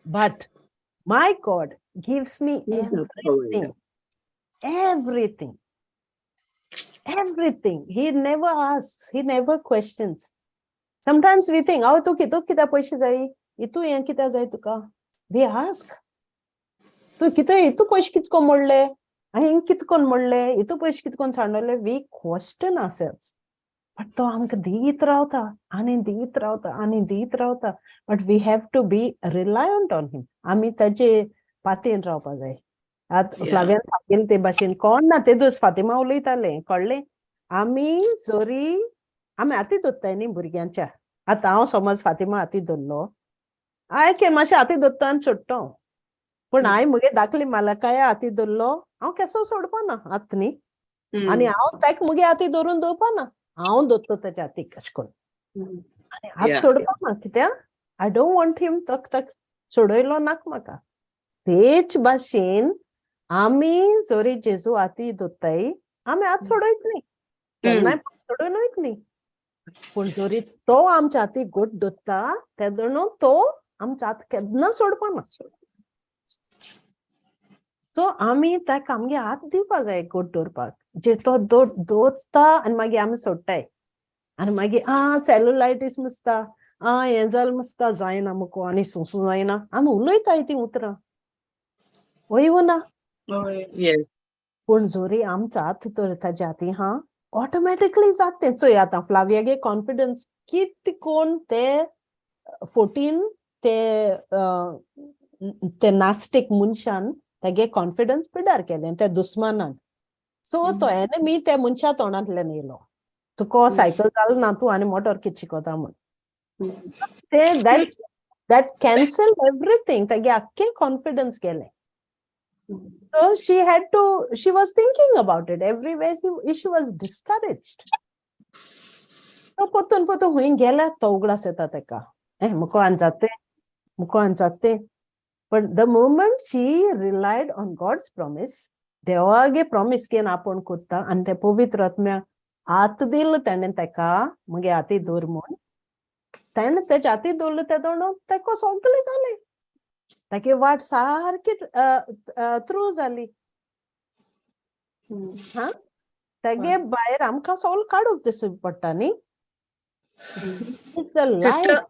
But my God gives me He's a provider. everything, everything, everything. He never asks, he never questions. Sometimes we think, oh, tu kitu kita paise jai, itu yang kita jai tuka. We ask, tu kita itu paise kitko modle, ahing kitkon modle, itu paise kitkon sandole. We question ourselves. But तो आमकां दीत रावता आनी दीत रावता आनी दीत रावता. But we have to be reliant on him. आमी ताजे पातयेन रावपा जाय. आतां फ्लावियान सांगिल्लें ते भाशेन कोण ना ते दीस फातिमा उलयतालें कळ्ळें. आमी जोरी आमी हाती दवरताय न्ही भुरग्यांच्या. आतां हांव समज फातिमा हाती दवरलो, हांवें मातशें हाती दवरता आनी सोडटा हांव. पूण हांवें म्हगे धाकली मालकाया हाती दवरलो, हांव केसो सोडपा ना हात न्ही. आनी हांव ताका म्हगे हाती दवरून दवरपा ना, हांव दवरता ताच्या हातीक अशें करून. आनी हात सोडपा ना, कित्याक I don't want him तक तक सोडयलो नाका म्हाका. तेच भाशेन आमी जरी जेजू हाती दवरताय, आमी हात सोडयत न्ही, केन्नाय सोडून वयत न्ही. पूण जरी तो आमच्या हाती घट दवरता तेदोन तो आमच्या हात केन्ना सोडपा ना. सो आमी ताका आमगे हात दिवपा जाय घट दवरपाक, जे तो दवरता आनी मागीर आमी सोडटाय. आनी मागीर आ सेलुलायटीस मुसता, आ हें जालें मुसता, जायना मुको आनी सोंसूं जायना, आमी उलयताय तीं उतरां, वय ना. Yes. पूण जोरी आमचो हात तर ताज्या हाती हा ऑटोमॅटिकली जाता तें. चोय आतां फ्लावियागे कॉन्फिडन्स कित कोण ते 14 ते ते नास्टीक मनशान तागे कॉन्फिडन्स पिडार केलें त्या दुस्मानान. सो तो एनमी त्या मनशा तोंडांतल्यान येयलो, तुका सायकल जाल ना तूं आनी मोटर कितें शिकता म्हूण. ते that cancel everything, तागे आख्खें कॉन्फिडन्स गेलें. So she had to, she was thinking about it everywhere. She was discouraged. So potun potun हुंय गेल्या तो उगडास येता तेका, मुको आनी जाते, मुको आनी जाते. But the moment she relied on God's promise, देवागे promise घेवन आपूण करता आनी ते पवित्र आत्म्या हात दिलो तेणें तेका, मगे हाती दवर म्हूण, तेणें तेज्या हाती दवरलो तेदोण तेका सगळें जालें. ताकी वाट सारकी थ्रू जाली. हा, तेगे भायर आमकां सगळें काडूंक दिसूंक पडटा न्ही. It's the sister, light.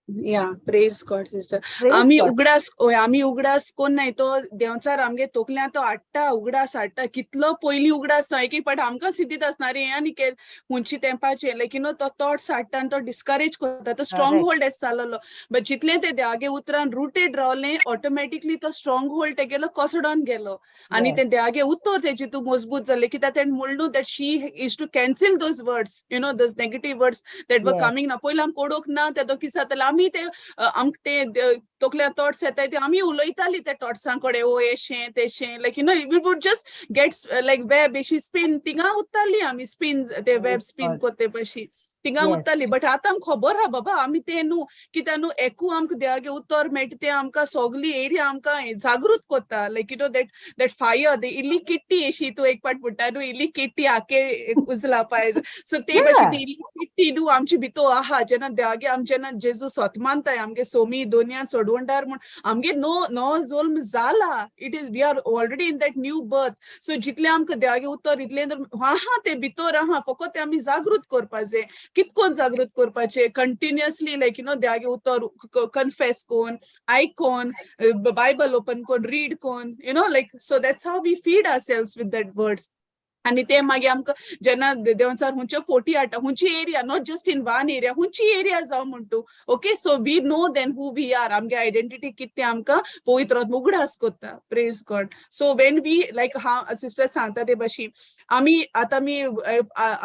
Yeah, praise God sister. Praise आमी God. उगडास, ओय, आमी उगडास कोण नाय तो देंवचार आमगे तोकल्यां तो हाडटा, उगडास हाडटा. कितलो पयलीं उगडास ना एक एक पाट आमकां सिद्दीत आसना रे आनी हुंची तेंपाचेर, लायक you know तो थॉट्स हाडटा आनी तो डिस्करेज करता, तो स्ट्रॉंग होल्ड एस जालोलो. बट जितलें ते देवागे उतरान रुटेड रावलें, ऑटोमॅटिकली तो स्ट्रॉंग होल्ड तेगेलो कसडोन गेलो आनी ते देवागे उतर तेजी तूं मजबूत जालें. कित्याक तेणें म्हणलें that she is to cancel those words, those negative words that were coming ना. पयलीं आमकां ओडोक ना तेदो कितें जातालें, आमी ते आमकां ते तकल्या थॉट्स येताय ते आमी उलयताली त्या थॉट्सां कडेन, ओ एशें तेशें, like we would just get like web एशी स्पिन थिंगा उत्ताली आमी, स्पिन ते वेब स्पिन कोत्ते पशी थिंगा उत्ताली. बट आतां आमकां खबर आहा बाबा आमी ते न्हू, कित्याक न्हू एकू आमकां देवागे उतर मेळटा ते आमकां सगली एरिया आमकां जागृत कोत्ता, like that that fire, the इल्ली किट्टी एशी तूं एक पाट म्हणटा न्हू, इल्ली किट्टी आके उजला पाय, सो ते भाशेन ती इल्ली किट्टी न्हू आमची भितर आहा. जेन्ना देवागे आम जेन्ना जेजू सत मानताय आमगे सोमी दोनयान सोडवणदार म्हूण आमगे नो नो जोल्म जाला, it is we are already in that new birth. So जितलें आमकां देवागे उतर इतलें तर आहा ते भितर आहा, फकत ते आमी जागृत करपा जाय. कितकोन जागृत करपाचें? कंटिन्युअसली, लायक you know देवागे उतर कन्फेस कोन, आयकोन, बायबल ओपन कोन, रीड कोन, like so that's how we feed ourselves with that words. आनी ते मागीर आमकां जेन्ना देंवचार हुंचे फोटी हाडटा, हुंची area, not just in one area, हुंची एरिया जावं म्हणटू, okay, so we know then who we are. आमगे आयडेंटिटी कितें आमकां पवित्र आत्मो उगडास कोत्ता. Praise God. So when we like हांव सिस्टर सांगता ते भाशेन आमी आतां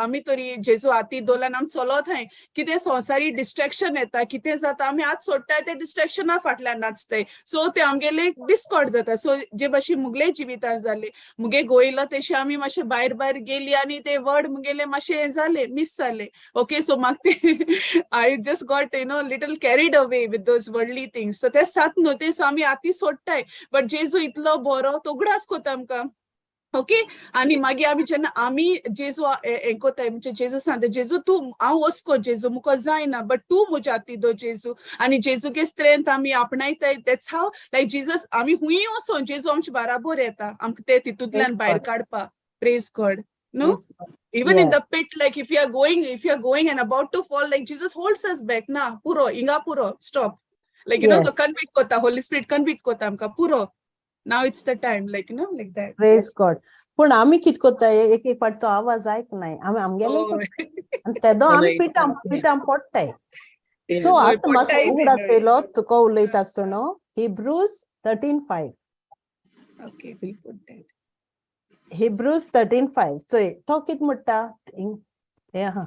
आमी तरी जेजू हाती दवरल्यान आमी चलत हाय, कितें संवसारी डिस्ट्रेक्शन येता, कितें जाता, आमी हात सोडटाय, ते डिस्ट्रेक्शना फाटल्यान नाचताय, सो ते आमगेले डिस्कॉर्ड जाता. सो जे भाशेन मुगले जिवितान जाले, मुगे गोयलो तेशें आमी मातशे भायर भायर गेली आनी ते वर्ड मुगेले मातशे हें जाले, मीस जाले. ओके, सो म्हाका ते I just got little carried away with those worldly things. So ते सात न्हू ते, सो आमी आती सोडटाय, बट जेजू इतलो बरो, तो उगडास कोता आमकां. ओके, आनी मागीर आमी जेन्ना आमी जेजू हें कोताय, म्हणजे जेजू सांगता, जेजू तूं हांव वचको जेजू मुको जायना, बट तूं म्हज्या हाती दवर जेजू, आनी जेजूगे स्ट्रेंथ आमी आपणायताय. That's how like Jesus आमी हुंय वचों जेजू आमचे बराबर येता आमकां ते तितूंतल्यान Praise भायर God. काडपा. Praise God, no? Praise God. Even in the pit, like if you are going and about to fall, like Jesus holds us back. Na puro inga puro stop, like so convict kota, Holy Spirit convict kota amka puro, now it's the time, like like that. Praise God. पूण आमी कित कोत्ताय, एक एक फावट तो आवाज आयकनाय आमी आमगेले आनी तेदो आमी पिटां पिटां पडटाय. सो आतां म्हाका पडटाय उगडास ते. येयलो तुका उलयता आसतना, Hebrews 13:5. Okay, we'll put that. Hebrews 13:5. चोय तो कित म्हणटा हें आहा.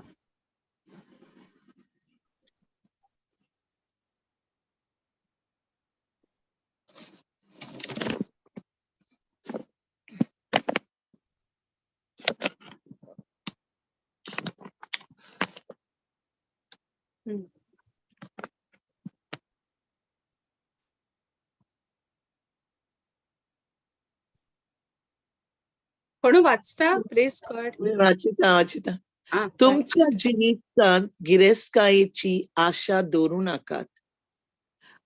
कोणू वाचता? Praise God. वाचिता, वाचिता. तुमच्या जिवितांत गिरेस्तकायेची आशा दवरूं नाकात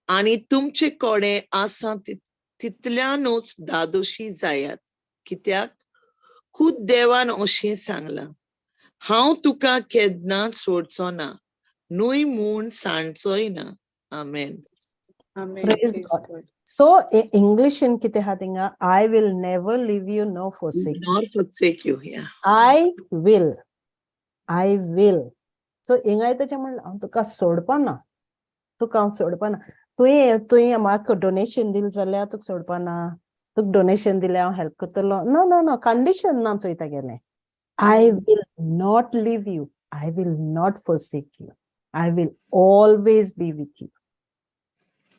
आनी तुमचे कोडे आसा तितल्यानूच धादोशी जायात, कित्याक खूद देवान अशें सांगलां, हांव तुका केन्नाच सोडचो ना, न्हय म्हूण सांडचोय ना. आमेन. Amen. Praise Praise God. God. So इंग्लिशीन कितें आहा थिंगा, I will never leave you nor forsake. Nor forsake you, yeah. I will, I will. So हिंगाय तेचें म्हणलें, हांव तुका सोडपा ना, तुका हांव सोडपा ना. तुवें म्हाका डोनेशन दिलें जाल्यार तुका सोडपा ना, तुका डोनेशन दिल्यार हांव हेल्प करतलो. नो नो नो, कंडिशन ना चोय तागेलें. I will not leave you, I will not forsake you, I will always be with you.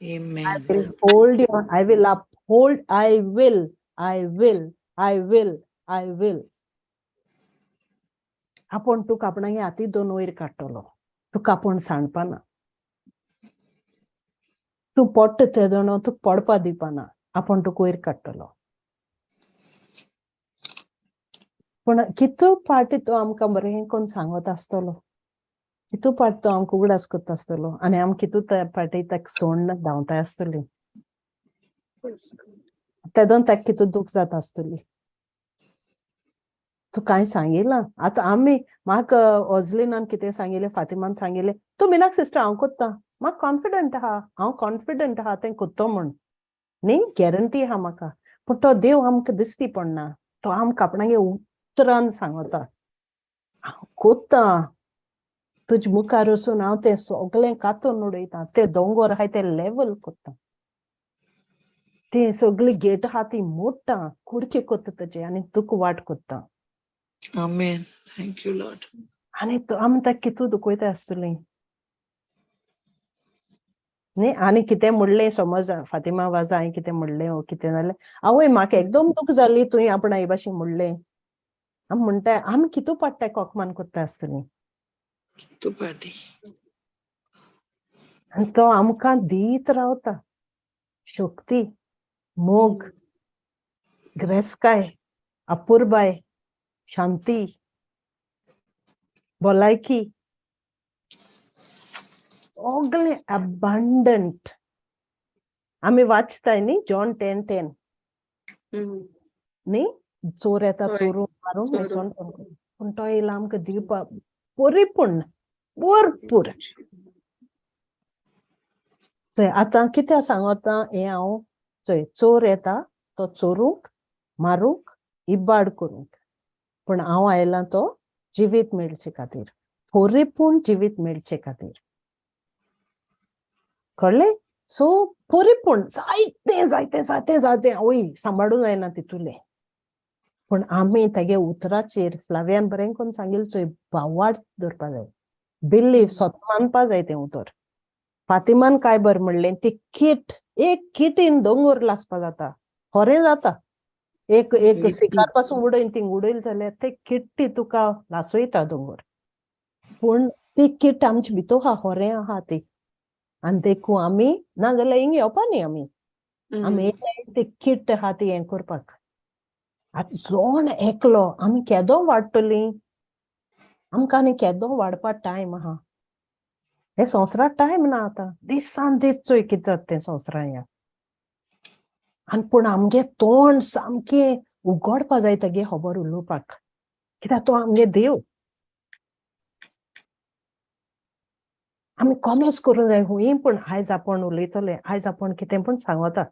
Amen. I will hold you, I will uphold, I will, I will, I will, I will. आपूण तुका आपणागे हाती दोन वयर काडटलो, तुका आपूण सांडपाना, तूं पडटा तेदोणो तुका पडपा दिवपाना, आपूण तुका वयर काडटलो. पूण कितू पाटी तो आमकां बरें कोन्न सांगत आसतलो, कितू पाटी तो आमकां उगडास करता आसतलो, आनी आमी कितू त्या पाटी ताका सोडून धांवताय आसतली. Praise God. तेदोन ताका कितू दूख जाता आसतली. तूं कांय सांगिलां आतां आमी म्हाका ऑजलिनान कितें सांगिलें, फातिमान सांगिलें, तूं मिनाक सिस्टर हांव कोत्ता, म्हाका कॉन्फिडंट आहा, हांव कॉन्फिडंट आहा तें कोत्तो म्हूण न्ही, गॅरंटी आहा म्हाका. पूण तो देव आमकां दिसती पडना, तो आमकां आपणागे उतरान सांगता, हांव कोत्ता तुज मुखार वचून हांव तें सगळें कातून उडयता, ते दोंगोर आहाय ते लेवल कोत्ता, ते सगळी गेट आहा ती मोडटा, कुडके कोत्ता ताजे आनी तुका वाट कोत्ता. आमेन. Thank you Lord. आनी आमी ताका कितू दुखयता आसतली न्ही. आनी कितें म्हणलें समज फातिमा वाजा हांवें कितें म्हणलें वो कितें जालें, आवय म्हाका एकदम दूख जाली तुवें आपणा हे भाशेन म्हणलें. आमी म्हणटाय आमी कितू पाडटाय कोकमान कोत्ता आसतली. तूं पाटी आनी तो आमकां दीत रावता शक्ती, मोग, ग्रेसकाय, अपुरबाय, शांती, भलायकी, सगळें अबंडंट. आमी वाचताय न्ही जॉन 10:10 न्ही, चोर येता हय, चोरूंक मारूंक चोरूंक. न्हेसोन, पूण तो येयला आमकां दिवपाक परिपूर्ण, भरपूर. चोय आतां कित्याक सांगता हें हांव, चोय चोर येता तो चोरूंक, मारूंक, इबाड करूंक, पूण हांव आयलां तो जिवीत मेळचे खातीर, परिपूर्ण जिवीत मेळचे खातीर. कळ्ळें? सो परिपूर्ण जायतें जायतें जायतें जायतें आवय सांबाळूंक जायना तितूलें. पूण आमी तागे उतराचेर फ्लावियान बरें करून सांगिल्लें चोय, भावार्थ दवरपा जाय, बिलीव सत मानपा जाय तें उतर. फातिमान काय बरें म्हणलें, ती किट, एक किटीन दोंगोर लासपा जाता, खरें जाता. एक एक स्पिकार पासून उडयन थिंग उडयलें जाल्यार ते किट्टी तुका लासयता दोंगोर. पूण ती किट आमचे भितर आहा, खरें आहा ती. आनी देखून आमी ना जाल्यार हिंग येवपा न्ही आमी, आमी येयले ती किट आहा ती हें करपाक. आतां जोण एकलो आमी केदो वाडटलीं, आमकां आनी केदो वाडपा टायम आहा. हे संवसाराक टायम ना आतां, दिसान दीस चोय कितें जाता तें संवसारान ह्या. आनी पूण आमगे तोंड सामकें उगडपा जाय तेगे खबर उलोवपाक, कित्याक तो आमगे देव. आमी कॉमेस करूंक जाय हुंय, पूण आयज आपूण उलयतले, आयज आपूण कितें पूण सांगता,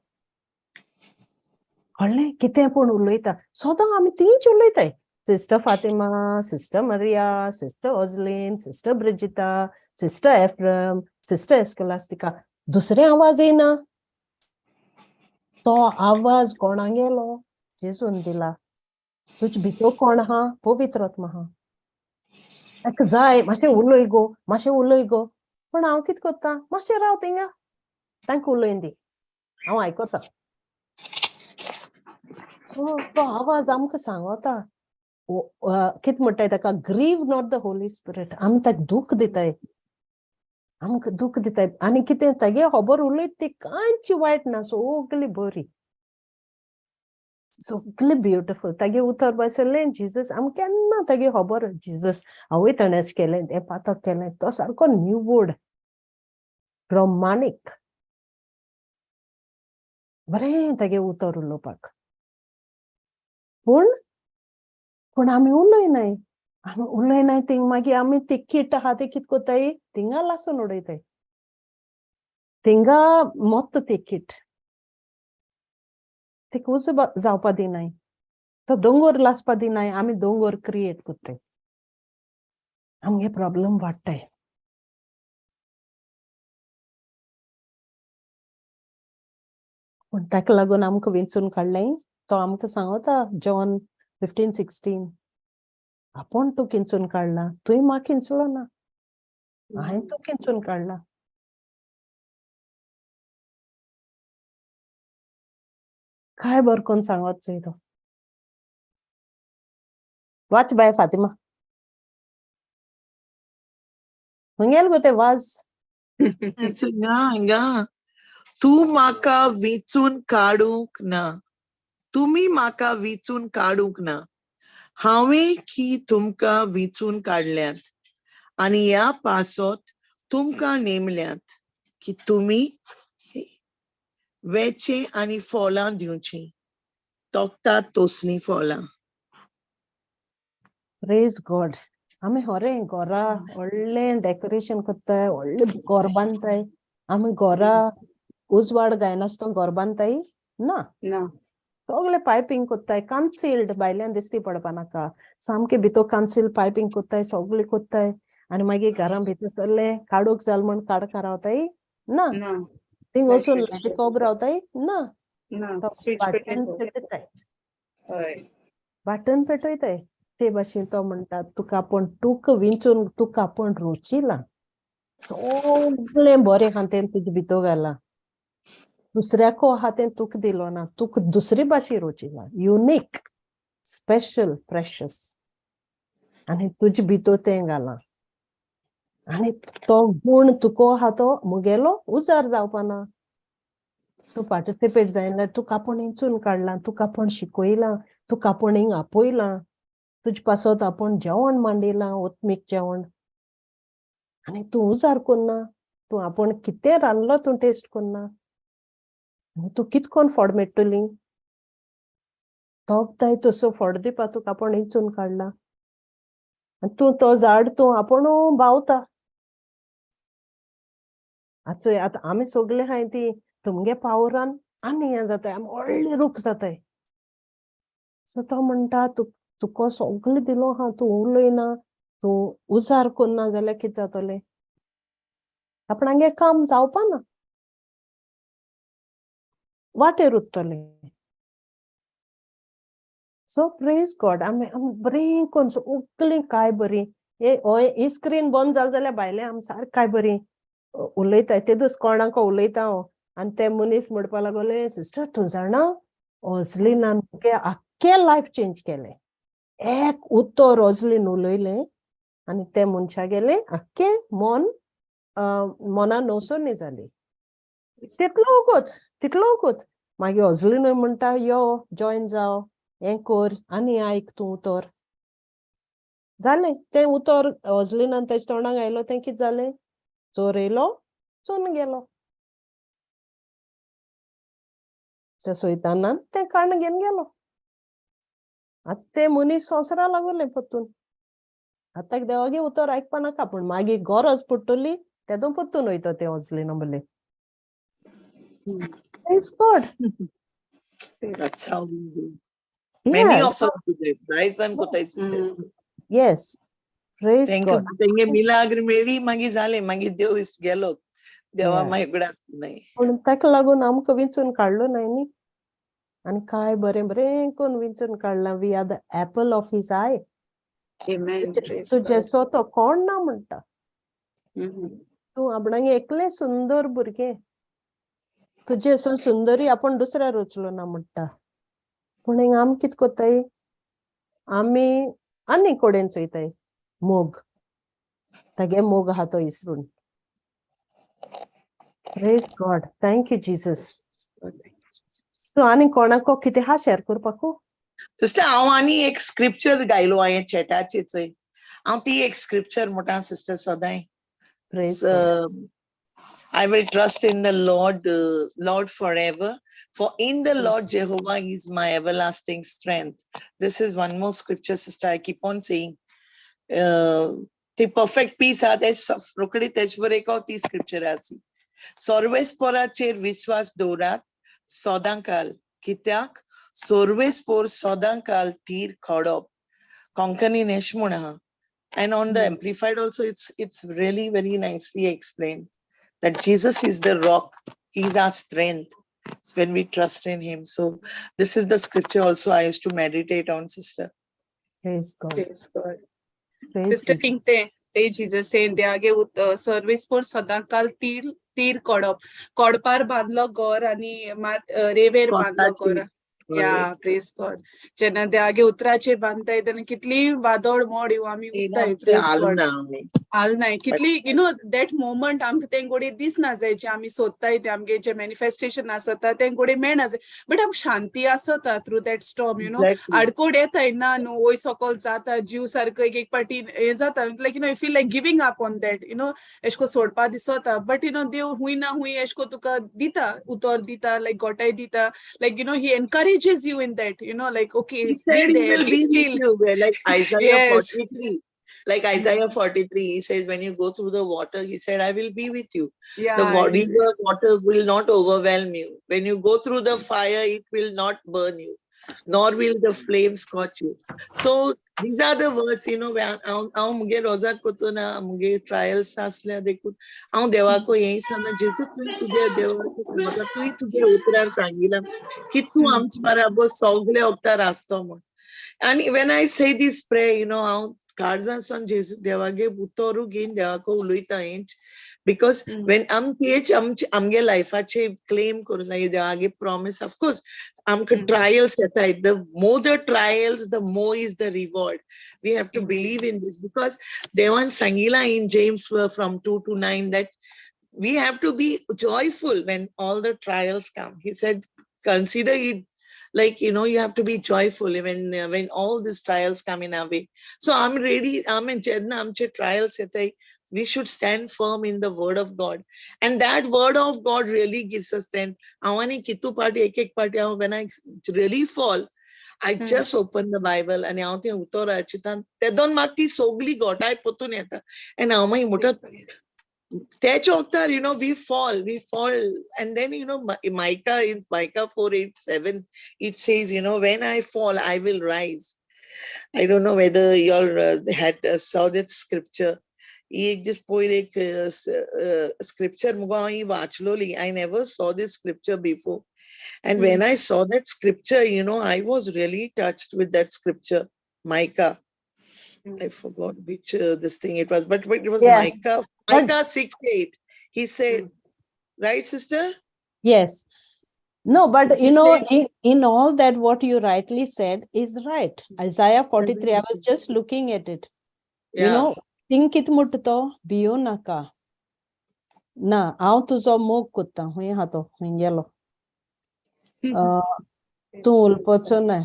कळ्ळें, कितें पूण उलयता, सदां आमी तींच उलयताय. Sister Fatima, sister Maria, sister Ozlin, sister Brigita, sister Ephraim, sister Escolastica, दुसरे आवाज येयना. तो आवाज कोणागेलो? जेजून दिला. तुजे भितर कोण आहा? पवित्र आत्मा आहा. ताका जाय मातशें उलय गो, मातशें उलय गो, पूण हांव कितें करता, मातशें राव थिंगा, तांकां उलयन दी, हांव आयकता. सो तो आवाज आमकां सांगता, कितें म्हणटाय ताका, grieve not the Holy Spirit. आमी ताका दूख दिताय, आमकां दूख दिताय. आनी कितें तागे खबर उलयत ती कांयच वायट ना, सगली बरी, सगली ब्युटिफूल. तागे उतर बसयलें जिजस, आमकां केन्ना तागे खबर जिजस हांवूय ताणें अशें केलें, तें पातक केलें, तो सारको निवड प्रमाणीक बरें तागे उतर उलोवपाक. पूण पूण आमी उलयनाय, आमी उलयनाय थिंग मागीर आमी ती किट आहा ती कितें कोत्ताय, थिंगा लासून उडयताय, थिंगा मोत्त ती किट, तिका उजो जावपा दिनाय, तो दोंगोर लासपा दिनाय, आमी दोंगोर क्रिएट कोत्ताय, आमगे प्रॉब्लम वाडटाय. पूण ताका लागून आमकां विंचून काडलें, तो आमकां सांगता जॉन 15:16, आपूण तूं किंचून काडला, तुवें म्हाका किंचलो ना, हांवें तूं किंचून काडला. काय बरें करून सांगत चोय तो. वाच बाय फातिमा, खंय गो ते वाज. हिंगा हिंगा, तूं म्हाका विंचून काडूंक ना, तुमी म्हाका विंचून काडूंक ना, हांवें की तुमकां विंचून काडल्यात आनी ह्या पासत तुमकां नेमल्यात की तुमी वेचें आनी फळां दिवचीं, तोखतात तसलीं फळां. Praise God. आमी खरें घरा व्हडलें डेकोरेशन करताय, व्हडलें घर बांदताय. आमी घरा उजवाड गायनासतना घर बांदताय ना. ना. सगळे पायपींग कोत्ताय, कन्सिल्ड, भायल्यान दिसती पडपा नाका, सामके भितर कन्सिल्ड पायपींग कोत्ताय, सगळे कोत्ताय. आनी मागीर घरां भितर सरले काडूक जाल म्हण काडका रावताय ना. ना. थिंग Light वचून पेटयता. लायटी कोब रावताय ना. ना. तो स्विच बटन पेटयता. पेटयताय. हय. बटन पेटयताय. ते भाशेन तो म्हणटा, तुका आपूण तुका विंचून, तुका आपूण रोचिलां, सगळें बरें आहा तें तुजे भितर घालां. दुसऱ्याको आहा तें तुका दिलो ना, तुका दुसरी भाशे रोचिलां, युनीक, स्पेशल, प्रेशस, आनी तुजे भितर तें घालां. आनी तो गूण तुका आहा तो मुगेलो उजार जावपाना. तूं पार्टिसिपेट जायना, तुका आपूण इंचून काडलां, तुका आपूण शिकयलां, तुका आपूण हिंग आपयलां, तुजे पासत आपूण जेवण मांडिलां, ओतमीक जेवण. आनी तूं उजार कोन्ना, तूं आपूण कितें रांदलो तूं टेस्ट कोन्ना, आनी तूं कितकोन फोड मेळटली? तोगताय तसो फोड दिवपा तुका आपूण इंचून काडला. आनी तूं तो झाड तूं आपूण बावता. आतां चोय, आतां आमी सगळे आहाय ती तुमगे पावरान आनी हें जाताय, आमी व्हडले रूख जाताय. सो तो म्हणटा, तुका सगळें दिलो आहा, तूं उलयना, तूं उजार कोन्ना जाल्यार कितें जातलें? आपणागे काम जावपा ना, वाटेर उरतलें. सो प्रेज गॉड. आमी आमी बरीं करून सगळीं काय बरीं हे होय ही स्क्रीन बंद जाल जाल्यार भायले आमी सारकें काय बरीं उलयताय. ते दीस कोणाक उलयता हांव आनी ते मनीस म्हणपा लागले, सिस्टर, तूं जाणा, ओजलिनान मुगे आख्खें लायफ चेंज केलें. एक उतर ओजलीन उलयलें आनी ते मनशा गेलें आख्खें मन मना नवसरणी जाली. तितलो वगत, तितलो वगत. मागीर ओजलिनूय म्हणटा, यो जॉयन जाव, हें कर आनी आयक तूं उतर. जालें तें उतर ओजलिनान तेजे तोंडाक आयलो, तें कितें जालें? चोर येयलो, चोरून गेलो. ते सोयतानान तें काण्ण घेवन गेलो. आतां ते मनीस संवसारा लागले परतून. आतां देवागे उतर आयकपा नाका, पूण मागीर गरज पडटली तेदो परतून वयता तें ओजलिना बले. Praise God. That's how we do. Many Yeah, of us do that. जायत जाण कोताय, sister. Yes. Praise तांकां God. तेंगे मिलाग्र मेळ्ळी, मागीर जालें, मागीर देव is गेलो. देवा मागीर उगडास नाय. पूण ताका लागून आमकां विंचून काडलो न्हय न्ही. आनी काय बरें बरें करून विंचून काडलां. We are the apple of his eye. Amen. Praise तुजे God. सो तो कोण ना म्हणटा. तूं आपणागे एकलें सुंदर भुरगें, तुजे सो सुंदरी आपूण दुसऱ्या रोचलो ना म्हणटा. पूण हिंगा आमी कितें कोत्ताय? आमी आनी कडेन चोयताय मोग, तागे मोग आहा तो इसरून. Praise God. Thank you, Jesus. Oh, thank you, Jesus. So आनी कोणाको कितें आहा शेअर करपाकू? सिस्टर, हांव आनी एक स्क्रिप्चर गायलो हांवें चॅटाचेर चोय. हांव ती एक स्क्रिप्चर म्हणटा sister सदांय. Praise God. I will trust in the Lord, Lord forever. For in the Lord Jehovah is my everlasting strength. This is one more scripture, sister. I keep on saying. The perfect peace आहा ते रोखडी तेज बरें ती scripture आसी. सर्वेस्पोराचेर विश्वास दवरात सदांकाल, कित्याक सर्वेस्पोर सदांकाल तीर खडप. कोंकणी एश म्हूण आहा. And on the Amplified also, it's really very nicely explained that Jesus is the rock, he is our strength. It's when we trust in him. So this is the scripture also I used to meditate on, sister. Praise God. Praise God. Praise Sister Jesus. किंगते ते जीजसेन त्यागे service four सदांकाल तीर तीर कोडप, कोडपार बांदलो गोर आनी मात रेवेर बांदलो कोताचेर. गोर. या, प्रेज गॉड. जेन्ना देवागे उतराचेर बांदताय तेन्ना कितली वादळ मोड येवं, आमी उरताय. प्रेज गॉड. हाल नाय कितली, you know that moment आमकां तें गोडे दिसना जाय, जे आमी सोदताय ते आमगे जे मॅनिफेस्टेशन आसता तें गोडे मेळना जाय, बट आमकां शांती आसता through that storm. आडकोड येताय ना न्हू, वयर सकल जाता, जीव सारको एक एक पाटी हें जाता, like I feel like giving up on that, एशको को सोडपा दिसता, बट you know देव हुंय ना हुंय एशको तुका दिता, उतर दिता, लायक गोटाय दिता, like he encourage. encourages you in that, you know, like okay, He said be he there, will be be with still. you. We're like Isaiah Yes. 43. Like Isaiah 43, he says, when you go through the water, he said, I will be with you. The Yeah, river water will not overwhelm you. When you go through the fire, it will not burn you, nor will the flames scorch you. So these are the words, you know, where हांव मुगे रोजार कोतना मुगे trials आसल्या देखून हांव देवाको हें सांगना, जेजू तुवें तुगे देवाक सांगता, तुवें तुगे उतरान सांगिलां की तूं आमचे बराबर सगळे वखदार आसतो म्हूण. आनी when I say this prayer, you know, हांव काळजांसून जेजू देवागे उतरू घेवन देवाको उलयता हेंच, because when आम तेच आमचे आमगे लायफाचे क्लेम करूं जाय देवागे प्रॉमिस. ऑफकोर्स आमकां ट्रायल्स येताय, the more the trials, the more is the reward. We have to believe in this, because देवान सांगिलां in James from 2 to 9 that we have to be joyful when all the trials come. He said, consider it like, you know, you have to be joyful when all these trials come in our way. So I'm ready, I'm in जेन्ना आमचे trials येताय, we should stand firm in the word of God. And that word of God really gives us strength. हांव आनी कितू पाटी, एक एक पाटी हांव when I really fall, I just open the Bible आनी हांव तें उतर वाचिता, तेदोन म्हाका ती सगळी घोटाय पोतून येता. And हांव मागीर म्हणटा, तेच्या वखदार, you know, we fall, we fall. And then, you know, Micah, in Micah 4:8-7, it says, you know, when I fall, I will rise. I don't know whether you all had saw that scripture. ही एक दीस पयर एक scripture मुगो हांव ही वाचलोली. I never saw this scripture before. And when I saw that scripture, you know, I was really touched with that scripture, Micah. I forgot which this thing it was, but it was Micah, But Micah 6:8. He said, right, sister? Yes. No, but He you know, said, in all that, what you rightly said is right. Isaiah 43, I was just looking at it. You know, think कित म्हणटा तो, भियो नाका. ना, हांव तुजो मोग कोत्ता. खंय आहा तो, खंय गेलो? तूं उलपाचो ना,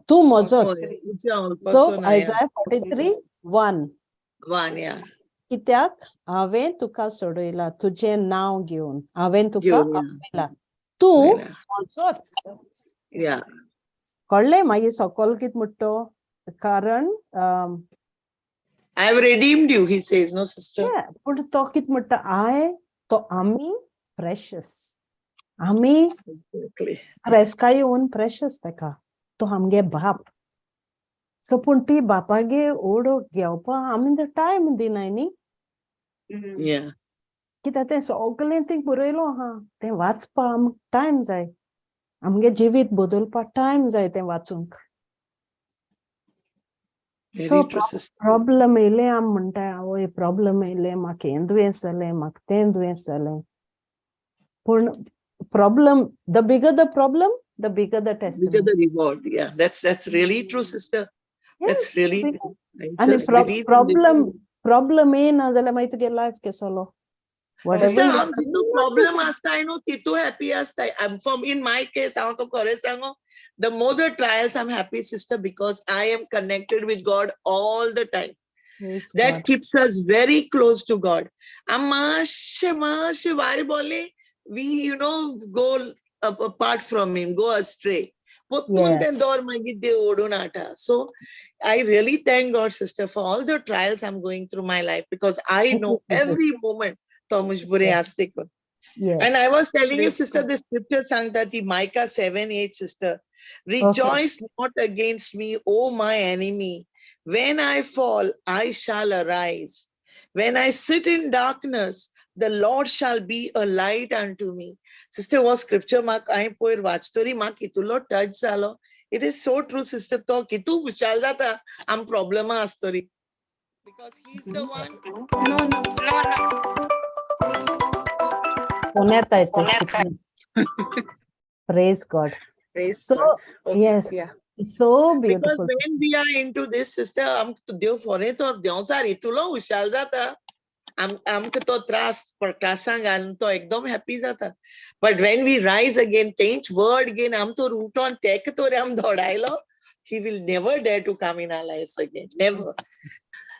तूं म्हजोच. So Isaiah 43:1. 1, yeah. कित्याक हांवें तुका सोडयला, तुजें नांव घेवन हांवें तुका घेवन, yeah. आपयला, तूं म्हजोच. कळ्ळें? मागीर सकल कित म्हणटा तो, कारण I have redeemed you, he says, no, sister? Yeah, पूण तो कित म्हणटा, I तो आमी प्रेशस, आमी फ्रेस्का येवन प्रेशस ताका, तो आमगे बाप. सो पूण ती बापागे ओडो घेवपा आमी तर टायम दिनाय न्ही. कित्याक तें सगळें थंय बरयलो आहा, तें वाचपा आमकां टायम जाय, आमगे जिवीत बदलपा टायम जाय तें वाचूंक. Very So true, sister. Problem येयले आमी म्हणटा, आवय प्रॉब्लम येयले, म्हाका हें दुयेंस जालें, म्हाका तें दुयेंस जालें. पूण problem, the bigger the problem, the bigger the Bigger testimony. the reward. Yeah, that's really true, sister. That's Yes, really bigger. true. I आनी just believe in this. Problem येयना जाल्यार मागीर तुगे लायफ केसलो? Whatever Sister, you हांव Jitu problem आसता, I know तितू happy आसता. I'm from in my case, हांव तो खरें सांगू, the more the trials, I'm happy, sister, because I am connected with God all the time. Praise That God. Keeps us very close to God. आम मातशें मातशें भायर बोल्ले, we, you know, go up, apart from him, go astray. पोत्तून तें दोर मागीर देव ओडून हाडटा. So I really thank God, sister, for all the trials I'm going through my life, because I Thank know you, Jesus. every moment तो मुझ बुरे आस्ते को. And I was telling you, Praise sister, God. The scripture सांगता ती Micah 7:8, sister. Rejoice not against me, O my enemy. When I fall, I shall arise. When I sit in darkness, the Lord shall be a light unto me. Sister, हो scripture म्हाका हांवें पयर वाचतरी म्हाका कितलो touch जालो. It is so true, sister. तो कितू खुशाल जाता आम प्रॉब्लमा आसतरी. Because he is the one. No. Phone येता येतो. Praise God. Praise So, God. Okay, yes. Yeah. So Because beautiful. when we are into this, sister, आमकां देव फोरें तो देंवचार इतलो हुशार जाता. आमकां तो त्रास त्रासांक घालून तो एकदम हॅपी जाता. But when we rise again, तेंच वर्ड घेवन आम तो उठोन तेका तर आम दोडायलो, he will never dare to come in our lives again. Never.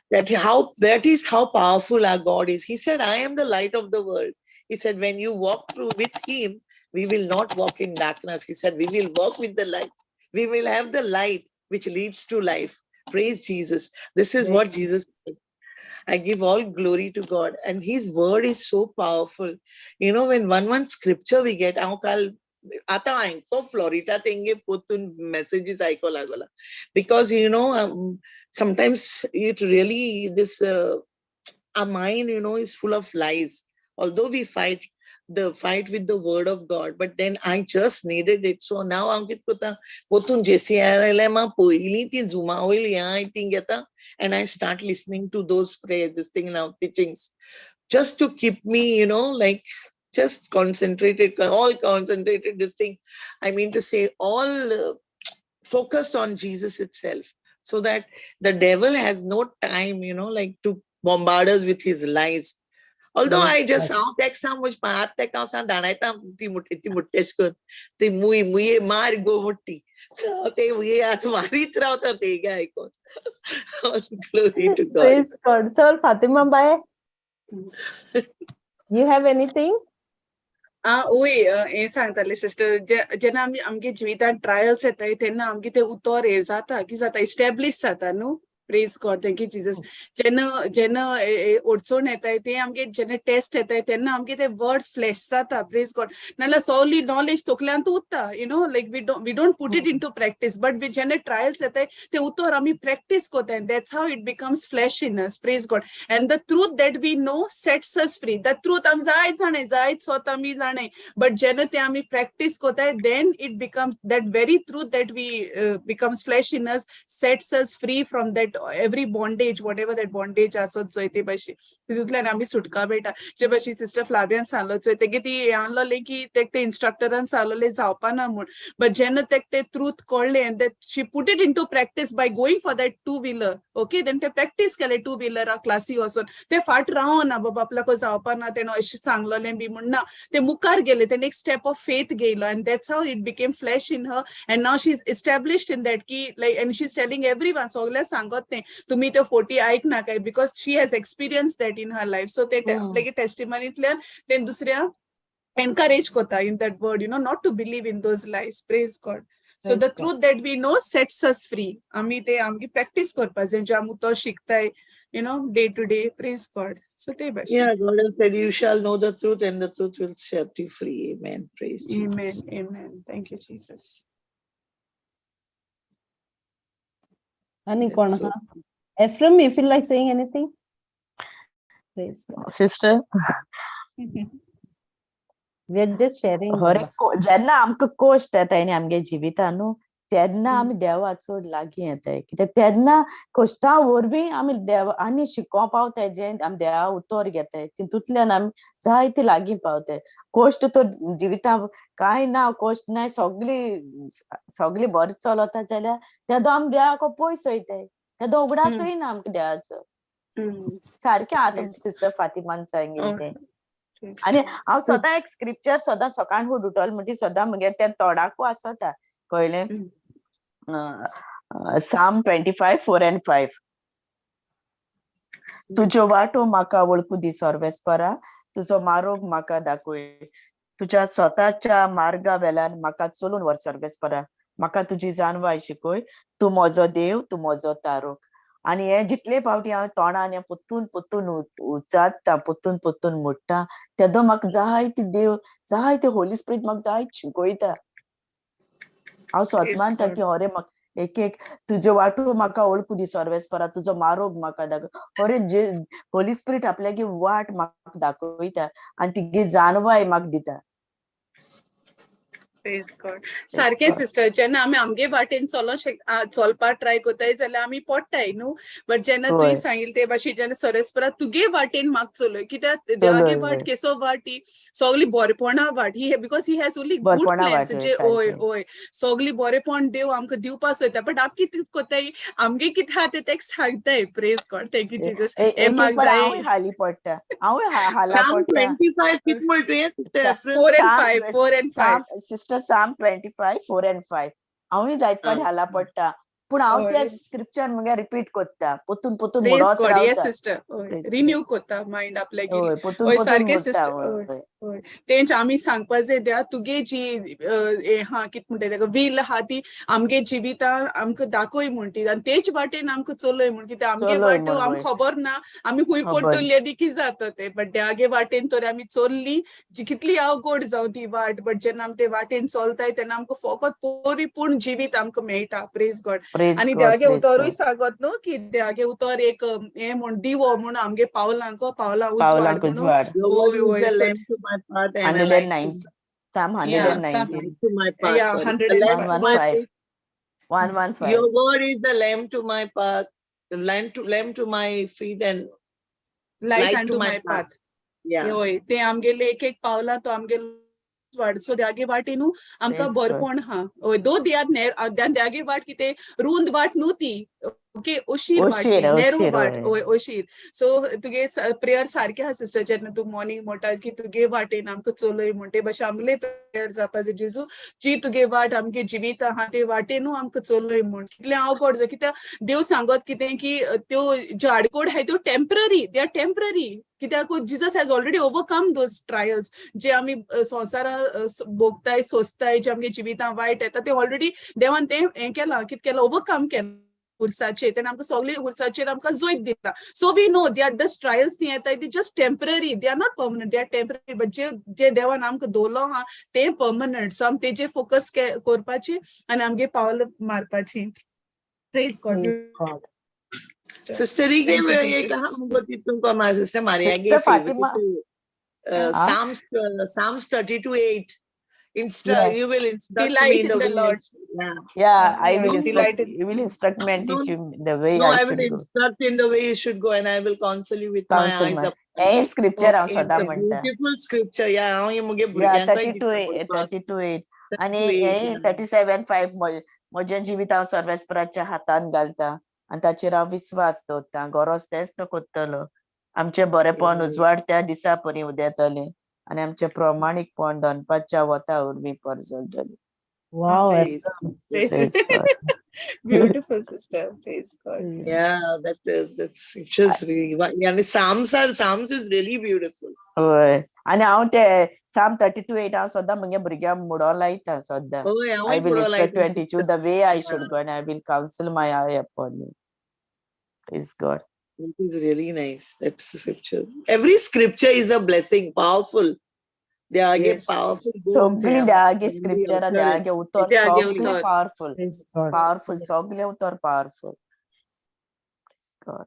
That is how powerful our God is. He said, I am the light of the world. He said, when you walk through with him, We will not walk in darkness. He said, we will walk with the light. We will have the light which leads to life. Praise Jesus. This is what Jesus said. I give all glory to God. And his word is so powerful. You know, when one scripture we get, हांव काल आतां आयको Florida तेंगे पोतून messages आयको लागला. Because, you know, sometimes it really, this, our mind, you know, is full of lies. Although we fight the fight with the word of God, but then I just needed it. So now हांव कितें करता, पोतून JCRLM पयलीं ती झुमा वयली हांव ती घेता and I start listening to those prayers, this thing now, teachings, just to keep me, you know, like just concentrated, all concentrated, this thing. I mean to say, all focused on Jesus itself, so that the devil has no time, you know, like to bombard us with his lies. Although I just हांव तेका सांग हात तेका हांव सांग दाणायता ती ती मुट्टेश करून ती मुय मुये मार गो मुट्टी. So ते मुये हात मारीत रावता ते आयकोन. Glory to God. Praise God. चल फातिमा बाय, you have anything? वय, हें सांगताले सिस्टर, जेन्ना आमी आमगे जिवितांत ट्रायल्स येताय तेन्ना आमगे तें उतर हें जाता, कितें जाता, इस्टॅब्लीश जाता न्हू. Praise God, thank you Jesus. जेन्ना जेन्ना अडचण येताय ते आमगे, जेन्ना टेस्ट येताय तेन्ना आमगे ते वर्ड फ्लॅश जाता. प्रेज गॉड. नाल्यार सगली नॉलेज तकल्यांत उरता, you know, like we don't put it into practice, but जेन्ना ट्रायल्स येताय ते उतर आमी प्रॅक्टीस करताय. That's how it becomes flesh in us. Praise God. And the truth that we know sets us free. The truth आमी जायत जाणें, जायत स्वता आमी जाणें, बट जेन्ना ते आमी प्रॅक्टीस करताय, then it becomes that very truth that we becomes flesh in us, sets us free from that every bondage, whatever that bondage आसत चोय ते भाशेन, तितूंतल्यान आमी सुटका मेळटा. जे भाशेन सिस्टर फ्लावियान सांगलो चोय, तेगे ती हें आहलोलें की तेक ते इन्स्ट्रक्टरान सांगलोलें जावपा ना म्हूण, बट जेन्ना तेक ते ट्रूथ कळ्ळें and that she put it into practice by going for that two wheeler, okay, then ते प्रॅक्टीस केलें टू व्हिलरा क्लासी वचोन, ते फाट रावना बाबा आपल्याक जावपा ना तेणें अशें सांगलोलें बी म्हूण ना, ते मुखार गेले, ते next step of faith घेयलो and that's how it became flesh in her and now she is established in that की like, and she is telling everyone, सगळ्या सांगत ते तुम्ही ते फोटी आयक नाकाय, because she has experience that in her life. So ते आपल्यागे टेस्टिमनींतल्यान ते दुसऱ्या एनकरेज करता in that word, not to believe in those lies. Praise God. So the truth that we know sets us free. आमी ते आमगे practice करपाक जाय, जे आमी उतर शिकताय, day to day. Praise God. So ते भाशेन. Yeah, God has said, you shall know the truth and the truth will set you free. Amen. Praise Jesus. Amen. Amen. Thank you, Jesus. आनी कोण That's आहा? Ephraim, you feel like saying anything? Praise God. Sister, We are just sharing. हर एक जेन्ना आमकां कश्ट येताय न्ही आमगे जिवितान न्हू, तेन्ना आमी देवा चड लागीं येताय, कित्याक तेन्ना कश्टा वरवीं आमी देवा आनी शिकोवंक पावताय, जें आमी देवा उतर घेताय तितूंतल्यान आमी जायते लागीं पावताय. कश्ट तर जिवितान कांय ना, कश्ट ना, सगळी सगळी बरें चलता जाल्यार तेदो आमी देवाक पयस वयताय, तेदो उगडासूय ना आमकां देवाचो. सारकें आतां सिस्टर फातिमान सांगिल्लें तें. आनी हांव सदां एक स्क्रिप्चर सदां सकाळ फुडें उठल म्हणटी सदां म्हगे तें तोंडाकू आसता, कळ्ळें? Psalm 25, 4 and 5. तुज्यो वाटो म्हाका वळखू दी सर्वेस्परा, तुजो मारोग म्हाका दाखय, तुज्या स्वताच्या मार्गा वेल्यान म्हाका चलून व्हर सर्वेस्परा, म्हाका तुजी जाणवाय शिकय, तूं म्हजो देव, तूं म्हजो तारोक. आनी हे जितले फावटी हांव तोंडान हें पोत्तून पोत्तून उच्चारता, पोत्तून पोत्तून म्हणटा, तेदो म्हाका जायते देव, जायते होली स्पिरीट म्हाका जायते शिकयता. हांव स्वता मानता की अरे म्हाका एक एक तुज्यो वाटो म्हाका वळखू दी सर्वेस्परा, तुजो मारोग म्हाका दाखय, अरे जे होली स्पिरीट आपल्यागे वाट म्हाका दाखयता आनी तिगे जाणवाय म्हाका दिता. Praise God. सारकें सिस्टर, जेन्ना आमी आमगे वाटेन चलो चलपाक ट्राय करताय जाल्यार आमी पडटाय न्हू, बट जेन्ना तुवें सांगिल्लें ते भाशेन, जेन्ना सर्वेस्परा तुगे वाटेन म्हाका चलय, कित्याक देवागे वाट केसो वाट ही सगळी बरेपणा वाट, he because he has only good plans, जे ओय ओय सगळी बरेपण देव आमकां दिवपाक सोदता, बट आमी कितें करताय, आमगे कितें आहा तें तेका सांगताय. Praise God. Thank you Jesus. हांवूय हाली पडटा, हांवूय हाला पडटा. 25 कितें म्हणटा तुवें sister? 4 and 5, 4 and 5. Sister, Psalm 25, 4 and 5. हांवूय जायत फावट हाला पडटा, पूण हांव ते स्क्रिप्चर मगे रिपीट करता, पोतून पोतून म्हणत रावता. रिन्यू करता मायंड आपल्यागेर. पोतून पोतून म्हणटा. तेंच आमी सांगपा जाय त्या तुगे जी हें आहा, कित म्हणटा तेका, वील आहा, ती आमगे जिवितान आमकां दाखय म्हण ती आनी तेच वाटेन आमकां चलय म्हण, कित्याक आमगे चलय वाटो म्हण, आमकां वय. खबर ना आमी खूंय खबर. पडटली आनी कितें जाता तें, बट देवागे वाटेन तर आमी चल्ली, जी कितली अवघड जावं ती वाट, बट जेन्ना आमी ते वाटेन चलताय तेन्ना आमकां फकत परिपूर्ण जिवीत आमकां मेळटा. Praise God. Praise आनी गॉड, देवागे प्रेज उतरूय गॉड. सांगत न्हू की देवागे उतर एक हें म्हण, दिवो म्हूण आमगे पावलांक, पावलां उजवाड पावलांक म्हणून. उजवाड. Your word वय is वय a so lamp to my path and a light to 109. Psalm Yeah, 119. Light to my path, Yeah, sorry. A hundred and lamp to my 115. feet. 115. Your word is the lamp to my path, the lamp to my feet and light light unto to my my path. path. Yeah. हय, ते आमगेले एक एक पावलां तो आमगेलो वाट. So देवागे वाटेनू आमकां Praise God. बरपण हा. हय, दो दियार नेर, देवागे वाट कितें रूंद वाट न्हू ती, ओके, अशीर वाट ती, अशीर, नेरो अशीर, वाट, हय. हय, अशीर. सो तुगे प्रेयर सारकें आहा सिस्टर, जेन्ना तूं मॉर्निंग म्हणटा की तुगे वाटेन आमकां चलय म्हण, ते भाशेन आमगेले प्रेयर जावपा जाय, जेजू जी तुगे वाट आमगे जिवीत आहा ते वाटेनू आमकां चलय म्हण. कितलें अवघड जाय, कित्याक देव सांगत कितें की त्यो ज्यो आडकोड आहाय त्यो टेम्पररी, they are temporary, कित्याक Jesus has already overcome those trials जे आमी संवसारा भोगताय, सोंसताय, जे आमगे जिवितां वायट येता ते ऑलरेडी देवान तें हें केलां, कितें केलां, ओवरकम केलां उर्साचेर. तेन्ना आमकां सगळे उर्साचेर आमकां जैत दिता. So we know they are just trials ती येताय ती just temporary, they are not permanent, they are temporary, but जे जे देवान आमकां दवरलो आहा तें पर्मनंट. सो आमी तेजेर फोकस करपाची आनी आमगे पावल मारपाची. Praise God. God. Sister, he Thank gave you, a Jesus. मुगो तितून my sister Maria Sister gave Fatima. Ah? Psalms 32:8. Instruct, Yeah. you will instruct me Delight in in the the way. Lord. Yeah. Yeah, I Yeah, will delight instruct, in you will instruct me and No, teach you the way no, I I will should go. instruct in the way you should go and I will counsel you with my Counsel eyes my. up. हे scripture हांव It's सदां a म्हणटा. beautiful scripture. Yeah, हांव हे मुगे Yeah, भुरग्यांकय 32 दिता 32:8 आनी 32:8, हे yeah. 37:5, म्हजें जिवीत हांव सर्वेस्पराच्या हातान घालता आनी ताचेर हांव विस्वास दवरता, गरज तेंच तो करतलो. आमचें बरेपण Yes. उजवाड त्या दिसा परी उदेतलें आनी आमचें प्रमाणीकपण दनपारच्या वता वरवीं परजळटलें. Wow, Praise Epsom. Jesus. Praise God. Beautiful, sister. Praise God. Yeah, that scriptures really, yeah, the Psalms is really beautiful. हय, आनी हांव ते साम 32:8 हांव सदां म्हगे भुरग्यांक मुडो लायता सदां. Oh, yeah, I will मुडो instruct लायता and teach you the way I should Yeah. go and I will counsel my eye upon you. Praise God. It is really nice, that scripture. Every scripture is a blessing, powerful. They are Yes. powerful. सगळीं देवागे scripture, देवागे उतर देवागे सगळें उतर. Powerful, Praise God. Powerful, सगळें उतर powerful. Praise God.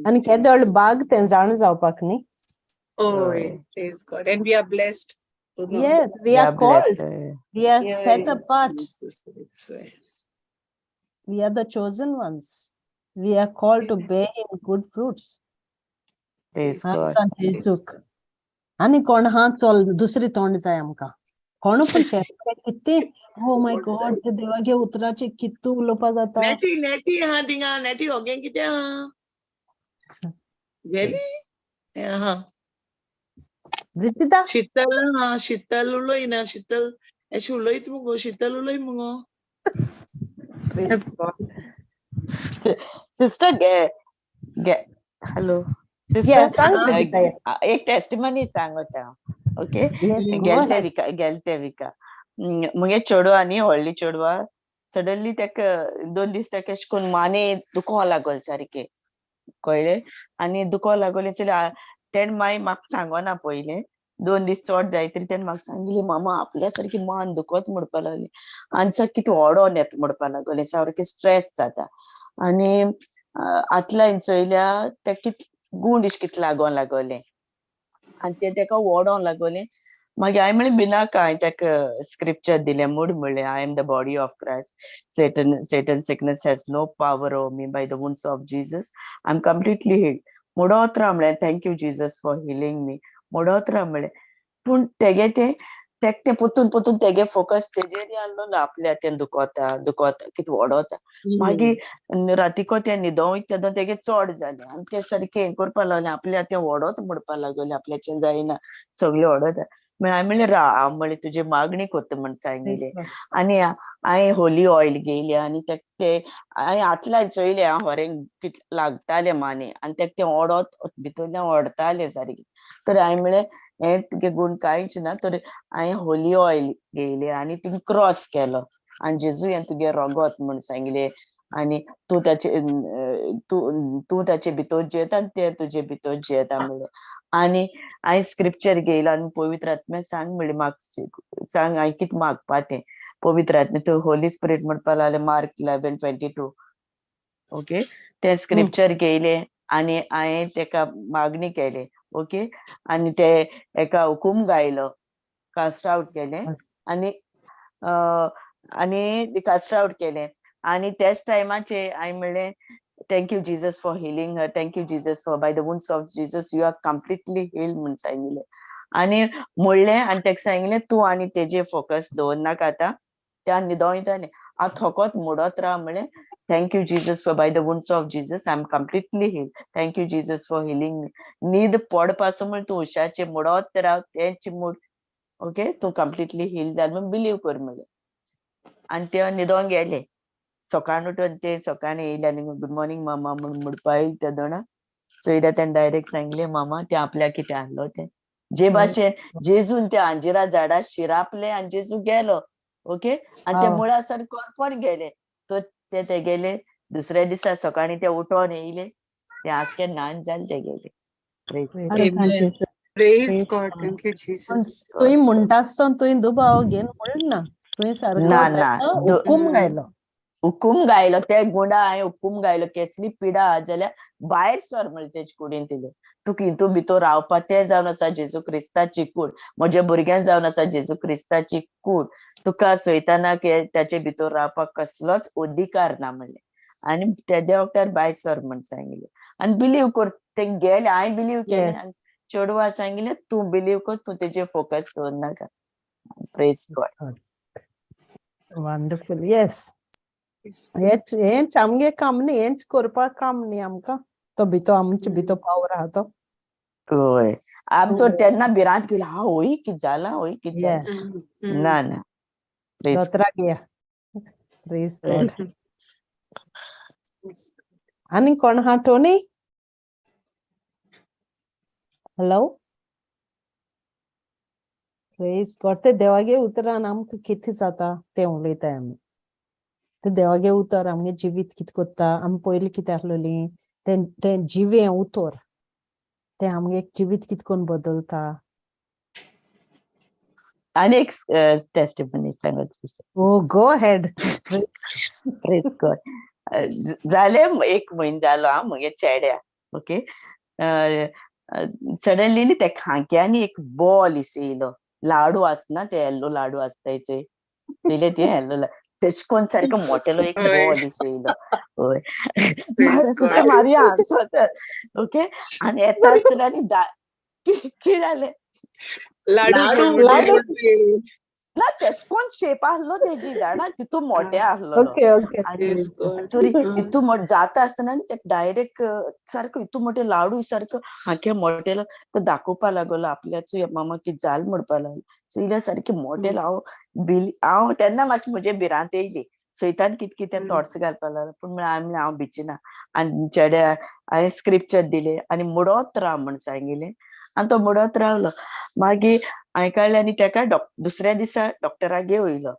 आनी केदोळ बाग तें जाण जावपाक न्ही. Oh, praise God. And we are blessed to know. Yes, we We are are blessed. called. We are Yeah, set yeah. apart. We are the chosen ones. We are called to bear him good fruits. Praise God. जेजूक आनी कोण हा चल दुसरी तोंड जाय आमकां, कोण पण शेयर कितें, ओ my God, ते देवागे उतराचे कितू उलोवपा जाता. नेटी नेटी हा थिंगा नेटी होगे कितें हा गेली हा. रितिता. शीतल हा, शीतल उलयना, शीतल अशें उलयत मुगो, शीतल उलय मुगो. Praise God. Sister, hello. Sister, Yeah, सांग रितिता. एक टेस्टिमनी सांगता, okay? Yes, go गेलते ahead. विका, गेलते विका मुगे चेडवा न्ही, व्हडली चेडवा, सडनली तेका 2 दीस तेका अशें करून माने दुखो लागल सारकें, कळ्ळें? आनी दुखो लागोलें जाल्यार तेणें मागीर म्हाका सांगना, पयलें 2 दीस चड जायत तरी तेणें म्हाका सांगली, मामा आपल्या सारकी मान दुखत म्हणपा लागली आनी सारकें कितें ओडोन येता म्हणपा लागलें, सारकें स्ट्रेस जाता. आनी आतल्यान चोयल्या तेका कित गुंड अशें कितें लागों लागोलें आनी तें तेका ओडोंक लागोलें. मागीर हांवें म्हणलें भिनाका, हांवें तेका स्क्रिप्चर दिलें, म्हूण म्हणलें, I am the body of Christ, Satan sickness has no power over me, by the wounds of Jesus I am completely healed. मोडोत राव म्हणलें, thank you Jesus for healing me, मोडोत राव म्हणलें. पूण तेगे तें तेक तें पोतून पोतून तेगे फोकस तेजेर आहलो, आपल्या तें दुखोता दुखोता कितें वडोता. मागीर रातीको तें न्हिदों वयता तेन्ना तेगे चड जालें आनी तें सारकें हें करपा लागलें, आपल्या तें वडोत म्हणपा लागलें, आपल्याचें जायना, सगळें वडोता. हांवें म्हणलें राव, हांव म्हणलें तुजी मागणी कोत्ता म्हण सांगिल्लें. आनी हांवें होली ऑयल घेयलें आनी ते हांवें हातल्यान चोयलें, हांव होरें कितलें लागतालें माने आनी तेका तें ओडत भितरल्यान ओडतालें सारकें. तर हांवें म्हणलें हें तुगे गुण कांयच ना, तर हांवें होली ऑयल घेयलें आनी तिंगा क्रॉस केलो आनी जेजू हें तुगे रोगोत म्हण सांगलें आनी तूं ताचे तूं तूं ताचे भितर जियेता आनी ते तुजे भितर जियेता म्हणलें. आनी हांवें स्क्रिप्चर घेयलो आनी पवित्र आत्म्या सांग म्हणलें, म्हाका सांग हांवें कितें मागपा तें. पवित्र आत्म्या तूं होली स्पिरीट म्हणपा लागलें, मार्क 11:22, ओके. तें स्क्रिप्चर घेयलें आनी हांवें तेका मागणी केली, ओके. आनी ते एका हुकूम गायलो, कास्ट आवट केलें आनी आनी कास्ट आवट केलें. आनी त्याच टायमाचे हांवें म्हणलें thank you Jesus for healing her, thank you Jesus for by the wounds of Jesus you are completely healed म्हूण सांगिल्लें. आनी म्हणलें आनी तेका सांगिल्लें तूं आनी तेजेर फोकस दवरनाका आतां, त्या न्हिदों येतालें हांव थोकोत मोडत राव म्हणलें thank you Jesus for by the wounds of Jesus I am completely healed, thank you Jesus for healing me. न्हीद पडपासो म्हण तूं उशाचेर मोडत राव, तेंच मोड, ओके, तूं कंप्लिटली हील जाल म्हण बिलीव कर म्हणलें. आनी ते न्हिदोंक गेले. सकाळ उठून ते सकाळी येयले आनी गुड मॉर्निंग मामा म्हण म्हणपा येयले ते दोणां चोयल्या तेणें डायरेक्ट सांगलें मामा तें आपल्याक कितें आहलो तें जे भाशेन जेजून त्या अंजिरा झाडा शिरापले आनी जेजू गेलो, ओके. आनी ते मुळा सावन करपोन गेले. तर ते तेगेले दुसऱ्या दिसा सकाळी ते उठोन येयले, ते आख्खे न्हाण जाले ते गेले. Praise God, thank you Jesus. तुवें म्हणटा आसतना तुवें दुबाव घेवन म्हणलें ना, तुवें सारको हुकूम गायलो, हुकूम गायलो ते गुंडा हांवें हुकूम गायलो, केसली पिडा आहा जाल्यार भायर सर म्हणलें तेजे कुडीन तिले, तुका हितू भितर रावपा तें जावन आसा जेजू क्रिस्ताची कूड, म्हज्या भुरग्यान जावन आसा जेजू क्रिस्ताची कूड, तुका सयताना ताचे भितर रावपाक कसलोच अधिकार ना म्हणलें. आनी तेज्या वखदार भायर सर म्हण सांगिल्लें आनी बिलीव कर ते गेले. हांवें बिलीव केलें आनी चेडवा सांगिल्लें तूं बिलीव कर, तूं तेजेर focus दवरनाका. Praise God. Wonderful. Yes, हेंच आमगे काम न्ही, हेंच करपाक काम न्ही आमकां, तो भितर आमचे भितर पावर आहा तो. हय, आम तर तेन्ना भिरांत गेली, हा होय कितें जालां, होय कितें जालां, ना ना. दोतोराक या. Praise God. आनी कोण आहा? टोनी? हॅलो. प्रेज गॉड. ते देवागे उतरान आमकां कितें जाता तें उलयताय आमी. ते देवागे उतर आमगे जिवीत कितें कोत्ता, आमी पयलीं कितें आसलोलीं तें तें जिवें उतर तें आमगे जिवीत कितें करून बदलता. आनी एक टेस्टिमनी सांगत sister. Oh, go ahead. Praise God. जालें एक म्हयनो जालो आं म्हगे चेड्या, ओके. सडनली न्ही त्या खांक्यांनी एक बॉल येयलो, लाडू आसना ते येल्लो लाडू आसताय चोय, चोयले ते येल्लो तेश कोन सारको मोटेलो एक बॉल येयलो. हय, मारया ओके. आनी येता आसतना आनी कितें जालें, लाडू ना तेश कोन शेप आहलो तेजी जाणा, तितू मोटे आहलो. तरी इतू मोठे जाता आसतना न्ही डायरेक्ट सारको इतू मोटे लाडू सारको हाके मोटेलो तो दाखोवपा लागलो आपल्याचो मामा कितें जाल म्हणपा लागलो. चोयल्या सारके मोटे हांव बिली, हांव तेन्ना मातशी म्हजे भिरांत येयली, सैतान कितें कितें थॉट्स घालपा लागलो, पूण हांवें हांव भिचना. आनी चेड्या हांवें स्क्रिप्चर दिलें आनी मोडत राव म्हण सांगिल्लें आनी तो मोडत रावलो. मागीर हांवें काडलें आनी तेका दुसऱ्या दिसा डॉक्टरागेर वयलो,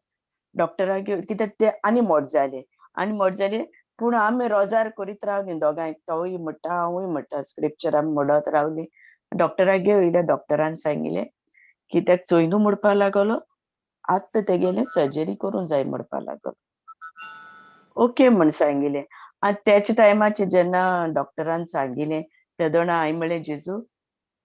डॉक्टरागेर कित्याक ते आनी मोट जाले, आनी मोट जाले, पूण आमी रोजार करीत रावलीं दोगांय, तोवूय म्हणटा हांवूय म्हणटा स्क्रिप्चर आमी मोडत रावलीं. डॉक्टरागेर वयल्या डॉक्टरान सांगिल्लें की तेका चोयनू म्हणपा लागलो, आतां तेगेलें सर्जरी करूंक जाय म्हणपा लागलो. ओके म्हण सांगिल्लें. आनी त्याच टायमाचेर जेन्ना डॉक्टरान सांगिल्लें तेदोणा हांवें म्हणलें जेजू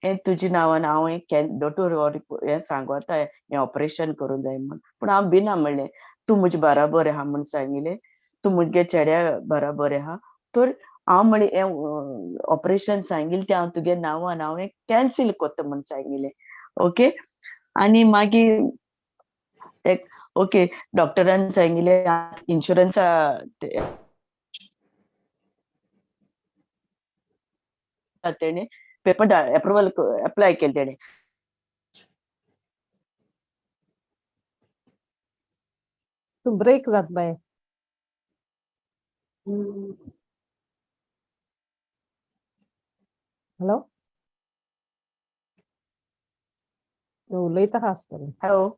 हें तुज्या नांवान हांव हें दोतोर हें सांगता हें ऑपरेशन करूंक जाय म्हण, पूण हांव भिना म्हणलें, तूं म्हजे बराबर आहा म्हण सांगिल्लें, तूं म्हगे चेड्या बराबर आहा, तर हांव म्हणलें हें ऑपरेशन सांगिल्लें तें हांव तुगे नांवान हांव हें कॅन्सील कोत्ता म्हण सांगिल्लें. ओके. आनी मागीर ओके डॉक्टरान सांगिल्लें इन्शुरन्सा तेणें पेपर एप्रुवल एप्लाय केलें तेणें. तूं ब्रेक जात बाय. हॅलो, उलयता आसतलें. हॅलो.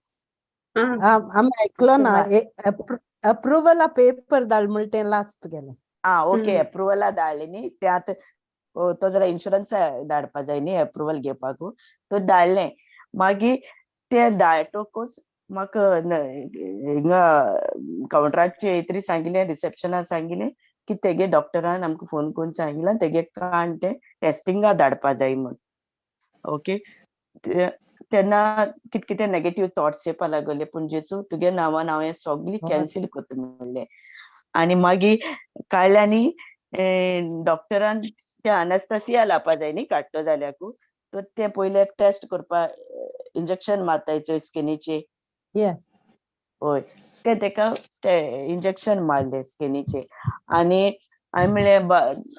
आमी आयकलो ना. अप्रुवला पेपर धाड म्हणटा तें लास्ट गेलें. आं, ओके. अप्रुवला धाडले न्ही ते आतां, तो जाल्यार इन्शुरन्स धाडपा जाय न्ही अप्रुवल घेवपाकू, तो धाडलें. मागीर ते धाडटकूच म्हाका हिंगा कावंटराचे तरी सांगिलें, रिसेप्शनार सांगिलें की तेगे डॉक्टरान आमकां फोन करून सांगिलां, तेगे कान ते टेस्टिंगा धाडपा जाय म्हूण. ओके, तेन्ना कित कितें नेगेटीव थॉट्स येवपा लागले, पूण जेजू तुगे नांवान हांव हें सगळें कॅन्सील करता म्हणलें. आनी मागीर काडल्यानी डॉक्टरान ते अनस्तासिया लावपा जाय न्ही काडटो जाल्याकू, तर तें पयलें टेस्ट करपा इंजेक्शन मारताय चोय स्किनीचे. हय, ते तेका ते इंजेक्शन मारले स्किनीचे. आनी हांवें म्हणलें,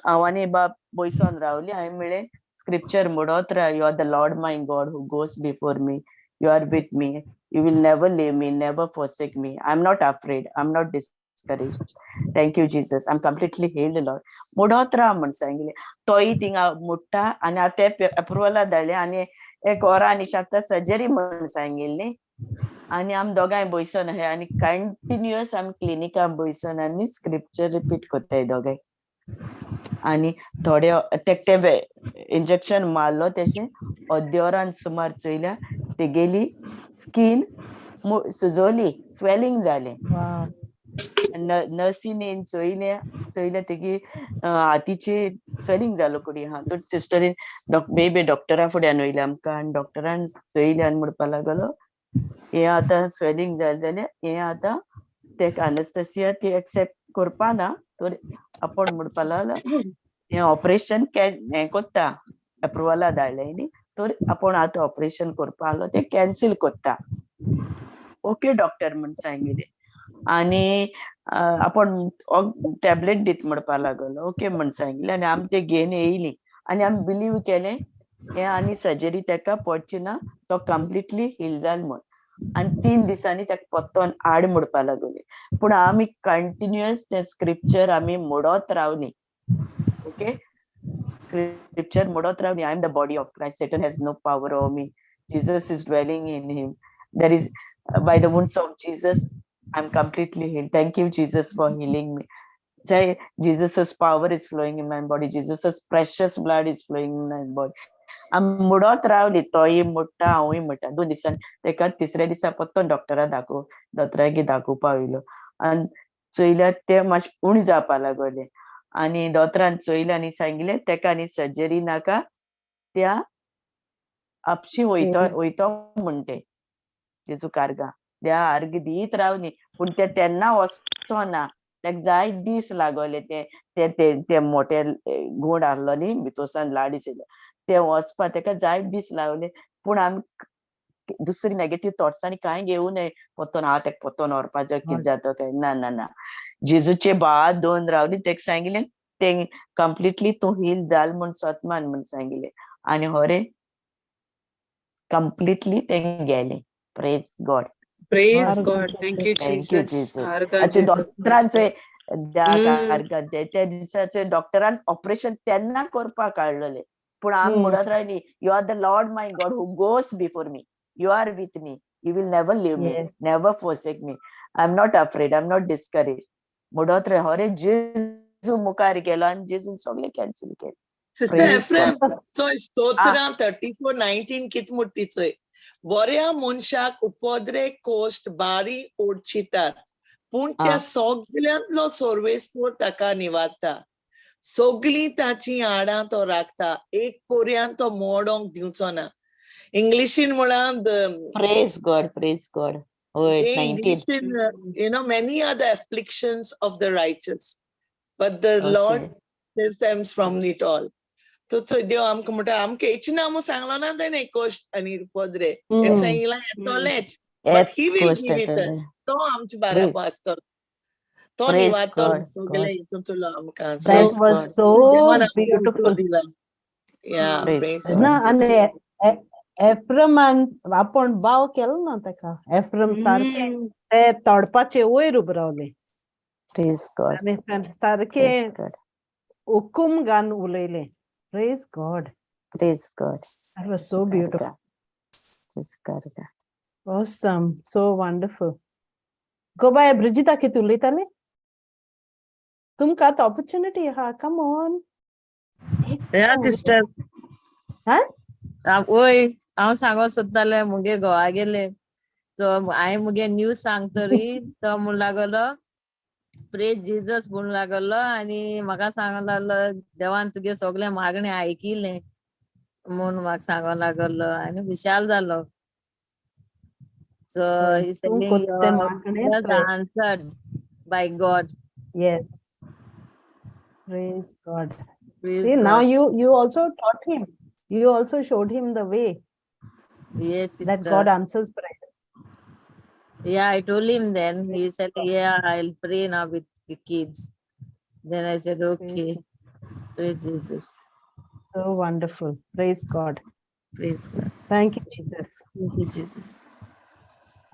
हांव आनी बाब बयसोन रावली. हांवें म्हणलें, स्क्रिप्चर म्हणत राव, "You are the Lord my God who goes before me. You are with me. You will never leave me, never forsake me. I am not afraid. I am not discouraged. Thank you, Jesus. I am completely healed, Lord." म्हणत राव म्हण सांगिलें. तोय थिंगा मुट्टा. आनी आतां ते अप्रुवला धाडलें आनी एक वरान आतां सर्जरी म्हण सांगिल्ली. आनी आमी दोगांय बयसोन आहाय आनी कंटिन्युअस आमी क्लिनिकान बयसोन आनी स्क्रिप्चर रिपीट कोत्ताय दोगांय. आनी थोडे तेक ते इंजेक्शन मारलो तेशें अर्द्या वरान सुमार चोयल्या, तेगेली स्कीन सुजोली, स्वेलिंग जालें. नर्सीन येवन चोयलें, चोयलें तेगी हातीचे स्वेलिंग जालो कुडी हा. तर सिस्टरीन बेबी डॉक्टरा फुड्यान वयले आमकां आनी डॉक्टरान चोयलें आनी म्हणपा लागलो, हे आतां स्वेलिंग जालें जाल्यार हे आतां तेका अनस्थसिया ती एक्सेप्ट करपा ना, तर आपूण म्हणपा लागलो, हें ऑपरेशन हें कोत्ता, अप्रुवला धाडलें न्ही, तर आपूण आतां ऑपरेशन करपा आहलो तें कॅन्सील कोत्ता. ओके डॉक्टर म्हण सांगिलें. आनी आपूण टॅबलेट दीत म्हणपा लागलो. ओके म्हण सांगिलें. आनी आमी ते घेवन येयली आनी आमी बिलीव केलें, हें आनी सर्जरी तेका पडची ना, तो कंप्लिटली हील जाल म्हण. आनी 3 दिसांनी तेका परतोन हाड म्हणपा लागले, पूण आमी कंटिन्युअस तें स्क्रिप्चर आमी मोडत रावली. ओके, स्क्रिप्चर मोडत रावली. "I am the body of Christ. Satan has no power over me. Jesus is dwelling in him. There is by the wounds of Jesus I am completely healed. Thank you, Jesus, for healing me. Jai Jesus's power is flowing in my body. Jesus's precious blood is flowing in my body." आमी मोडत रावली. तोय मोडटा, हांवूय मोडटा. 2 दिसान तेका तिसऱ्या दिसा परतोन डॉक्टरा दाखोव दोतोरागेर दाखोवपा वयलो आनी चोयल्यार ते मातशें उणें जावपा लागलें. आनी दोतोरान चोयलें आनी सांगिलें, तेका आनी सर्जरी नाका, त्या आपशी वयतो वयतो म्हणटे. जेजू कार्गा त्या आर्ग दीत रावली, पूण ते तेन्ना वचना, तेका जाय दीस लागले. ते ते ते ते मोटे गोड आहलो न्ही, भितरसान लाड आशिल्लो, ते वचपा तेका जाय दीस लागले. पूण आमी दुसरी नेगेटीव थॉट्सांनी कांय घेवू नये, परतोन हांव तेका परतोन व्हरपाचो, कितें जाता काय. ना ना ना, जेजूचे भात दोन रावली. तेका सांगिलें, ते कंप्लिटली तूं हील जाल म्हूण सतमान म्हूण सांगिलें. आनी हरे कंप्लिटली ते गेले. Praise God. Praise God. Thank you, Thank you, Jesus. Jesus. आर्गां अच्छा. जेजू. डॉक्टरांचे त्या दिसाचे डॉक्टरान ऑपरेशन तेन्ना करपाक काडलेले, पूण आमी म्हणत रावली, "You are the Lord my God who goes before me. You are with me. You will never leave me, never forsake me. I am not afraid. I am not discourage." म्हणत रे, हरे जेजू मुखार गेलो आनी जेजून सगळें कॅन्सल केलें. Sister Praise Ephraim, चोय, स्तोत्रां 34:19 कित मुट्टी चोय. बऱ्या मनशाक उपद्रे कोश्ट बारी ओडचितात, पूण त्या सगल्यांतलो सर्वेस्पर ताका निवारता. सगलीं ताची हाडां तो राखता, एक पर्यान तो मोडोंक दिवचो ना. इंग्लिशीन म्हळां the Praise God, praise God. हय, 19. इंग्लिशीन, many are the afflictions of the righteous, but the Lord saves them from it all. तो चोय, देव आमकां म्हणटा, आमकां हेच ना सांगलो ना तेणे, कोश्ट आनी उपद्रे तेणे सांगिलां येतोलेच, but he will be with us. तो आमचे बाराबर आसतलो, तो Praise निवारतलो God, सगळे God. हितूंतलो आमकां. That So was God. so देवान आमकां beautiful. दिला. Yeah, Praise praise God. ना, God. आनी एफ्रमान आपूण बाव केलो ना ताका. एफ्रम सारकें ते तोडपाचे वयर उब रावले. Praise God. आनी सारकें Praise God. हुकूम घालून उलयले. Praise God. Praise God. That was so beautiful. Praise God. Awesome. So wonderful. गो बाय ब्रिजिता, कितें उलयताले? तुमकां आतां ऑपॉर्च्युनिटी आहा, कम ऑन. या सिस्टर. हा? वय, हांव सांगो सोदतालें, मुगे घोवा गेले तो हांवें मुगे न्यूज सांगतरी तो म्हूण लागलो, प्रेज जिजस म्हूण लागलो आनी म्हाका सांगो लागलो, देवान तुगे सगळें मागणें आयकिलें म्हूण म्हाका सांगो लागलो आनी खुशाल जालो. सो हय, तूं कोत्तें मागणें पळय. Answered by God. Yes. Praise God. See, now you also taught him. You also showed him the way Yes, that sister. God answers prayer. Yeah, I told him then. He said, "Yeah, I'll pray now with the kids." Then I said, "Okay." Praise Jesus. So wonderful. Praise God. Praise God. Thank you, Jesus. Thank you, Jesus.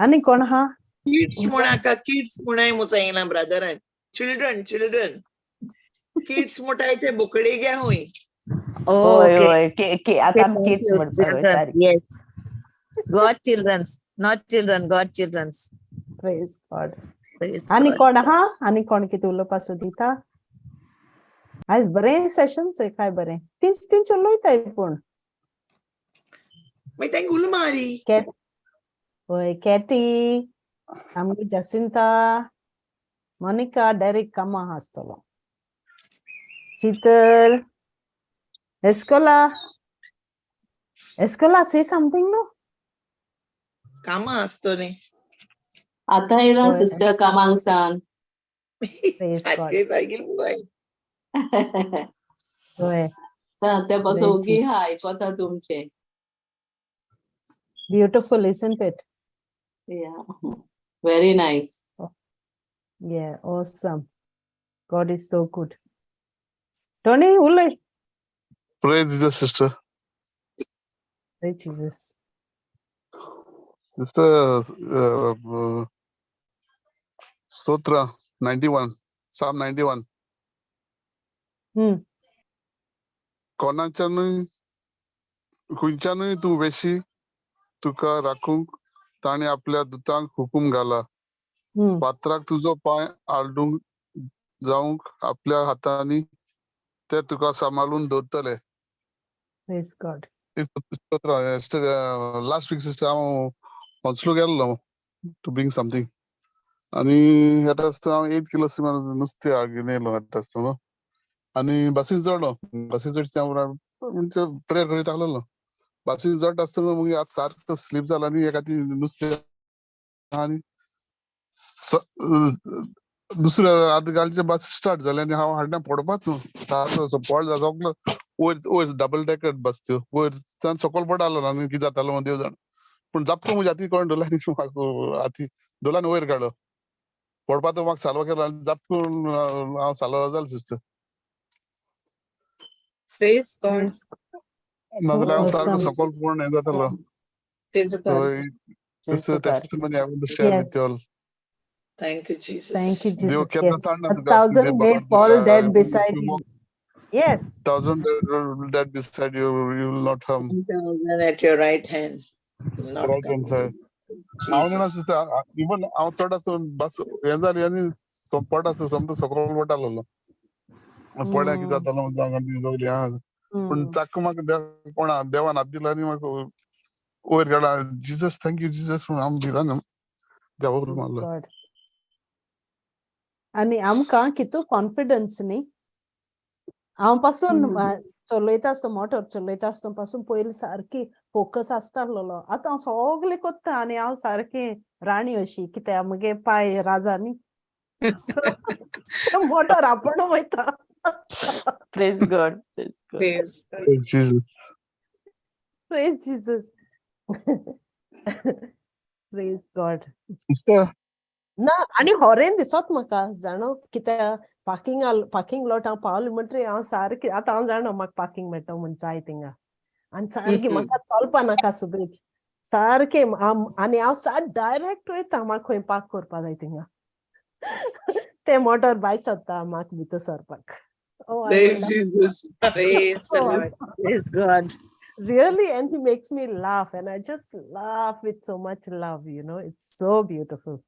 आनी कोण हा? Kids म्हणाका, kids म्हणाय मुसायना ब्रदरान. Children, children. Kids म्हणटाय ते बोकडे घ्या हुंय. Oh, होय. Okay. होय, आतां आमी Thank kids you, म्हणपाक children. सारकें. Yes. God children's, not children, God children's. Praise God. Praise आनी God. कोण आहा? आनी कोण कितें उलोवपा सोदिता? आयज बरें सेशन चोय, काय बरें. तींच तींच उलयताय पूण. मागीर तांकां उलो मारी. कॅट, वय, कॅटी, आमगे जसिंता, मोनिका, डेरिक कामा आहा आसतलो. चितर, एस्कोला, एस्कोला, say something no? कामां आसतलीं. आतां येयला होय. सिस्टर कामांक सान. Praise God. सारकें सारकें मुगो. होय. ते पासून Praise ओगी Jesus. हा, आयकोता तुमचें. Beautiful, isn't it? Yeah, very nice. Yeah, awesome. God is so good. Tony, उलय. Praise Jesus, sister. Praise Jesus. Sister, Stotra 91, Psalm 91. कोणाच्यानूय खंयच्यानूय तूं वेशी तुका राखूंक ताणें आपल्या दुतांक हुकूम घाला. फातराक तुजो पांय आलडूंक जावंक आपल्या हातांनी ते तुका सांबाळून दवरतले. Praise God. स्तोत्र. लास्ट वीक सिस्टर, हांव होन्सलो गेल्लो टू ब्रिंग समथींग आनी येता आसतना हांव 8 किलो नुस्तें घेवन येयलो. येता आसतना आनी बसीन चडलो. बसीन चडचे हांव म्हणजे प्रेयर करीत आसलेलो. बसीन चडटा आसतना मागीर हात सारको स्लीप जालो आनी एका ती नुस्तें आनी दुसऱ्या हात घालचे, बस स्टार्ट जालें आनी हांव हाडना पडपाच सारको पड सगलो वयर वयर. डबल डेकर बस त्यो. वयर सकयल पडलो आनी कितें जातालो देव जाण, पूण जापको म्हज्या हाती कोण धरलो आनी म्हाका हाती धरलो आनी वयर काडलो. पडपा तो म्हाका साल्व केलो आनी जापकून हांव साल्वार जालो सिस्टर. Praise God. Praise नाजाल्यार हांव सारको Awesome. सकयल पडून हें जातालो. Praise So God. this is a testimony I want to share with you all. Thank you, Jesus. Thank you, देव Jesus. केन्ना Yes. सांगना A तुका. thousand may fall dead beside you. Yes. Thousand dead beside you, you will not harm. 10,000 at your right hand. Not Right hand side. हांव जाणा Jesus. Sister, even हांव चड आसून बस हें जालें आनी पड आसून समतो सकयल पडटालो. पडल्या कितें जातालो सगळी आहा, पूण चाक्क म्हाका देव कोणा देवान हात दिलो आनी म्हाका वयर काडला. जिजस, thank you Jesus म्हूण हांव भिरान देवाक Praise मारलो. God. आनी आमकां कितू कॉन्फिडन्स न्ही. हांव पासून चलयता आसतना, मोटर चलयता आसतना पासून पयलीं सारकी फोकस आसतालो. आतां हांव सगळें कोत्ता आनी हांव सारकें राणी अशी, कित्याक म्हगे पाय राजा न्ही, मोटर आपूण वयता. Praise God. Praise God. Praise God. Jesus. Praise Jesus. Praise God. Sister. ना, आनी होरेन दिसत म्हाका जाणो, कित्याक पार्किंग पार्किंग लॉट हांव पावलें म्हणटरी हांव सारकें, आतां हांव जाणा म्हाका पार्किंग मेळटा म्हूण जाय थिंगा. आनी सारकी म्हाका चलपा नाका सुबेज सारकें आनी हांव सात डायरेक्ट वयता म्हाका खंय पार्क करपा जाय थिंगा. ते मोटर भायर सरता म्हाका भितर सरपाक. Oh, I Praise love Jesus. Praise the Oh, Lord. Praise God. Really, and he makes me laugh, and I just laugh with so much love. It's so beautiful,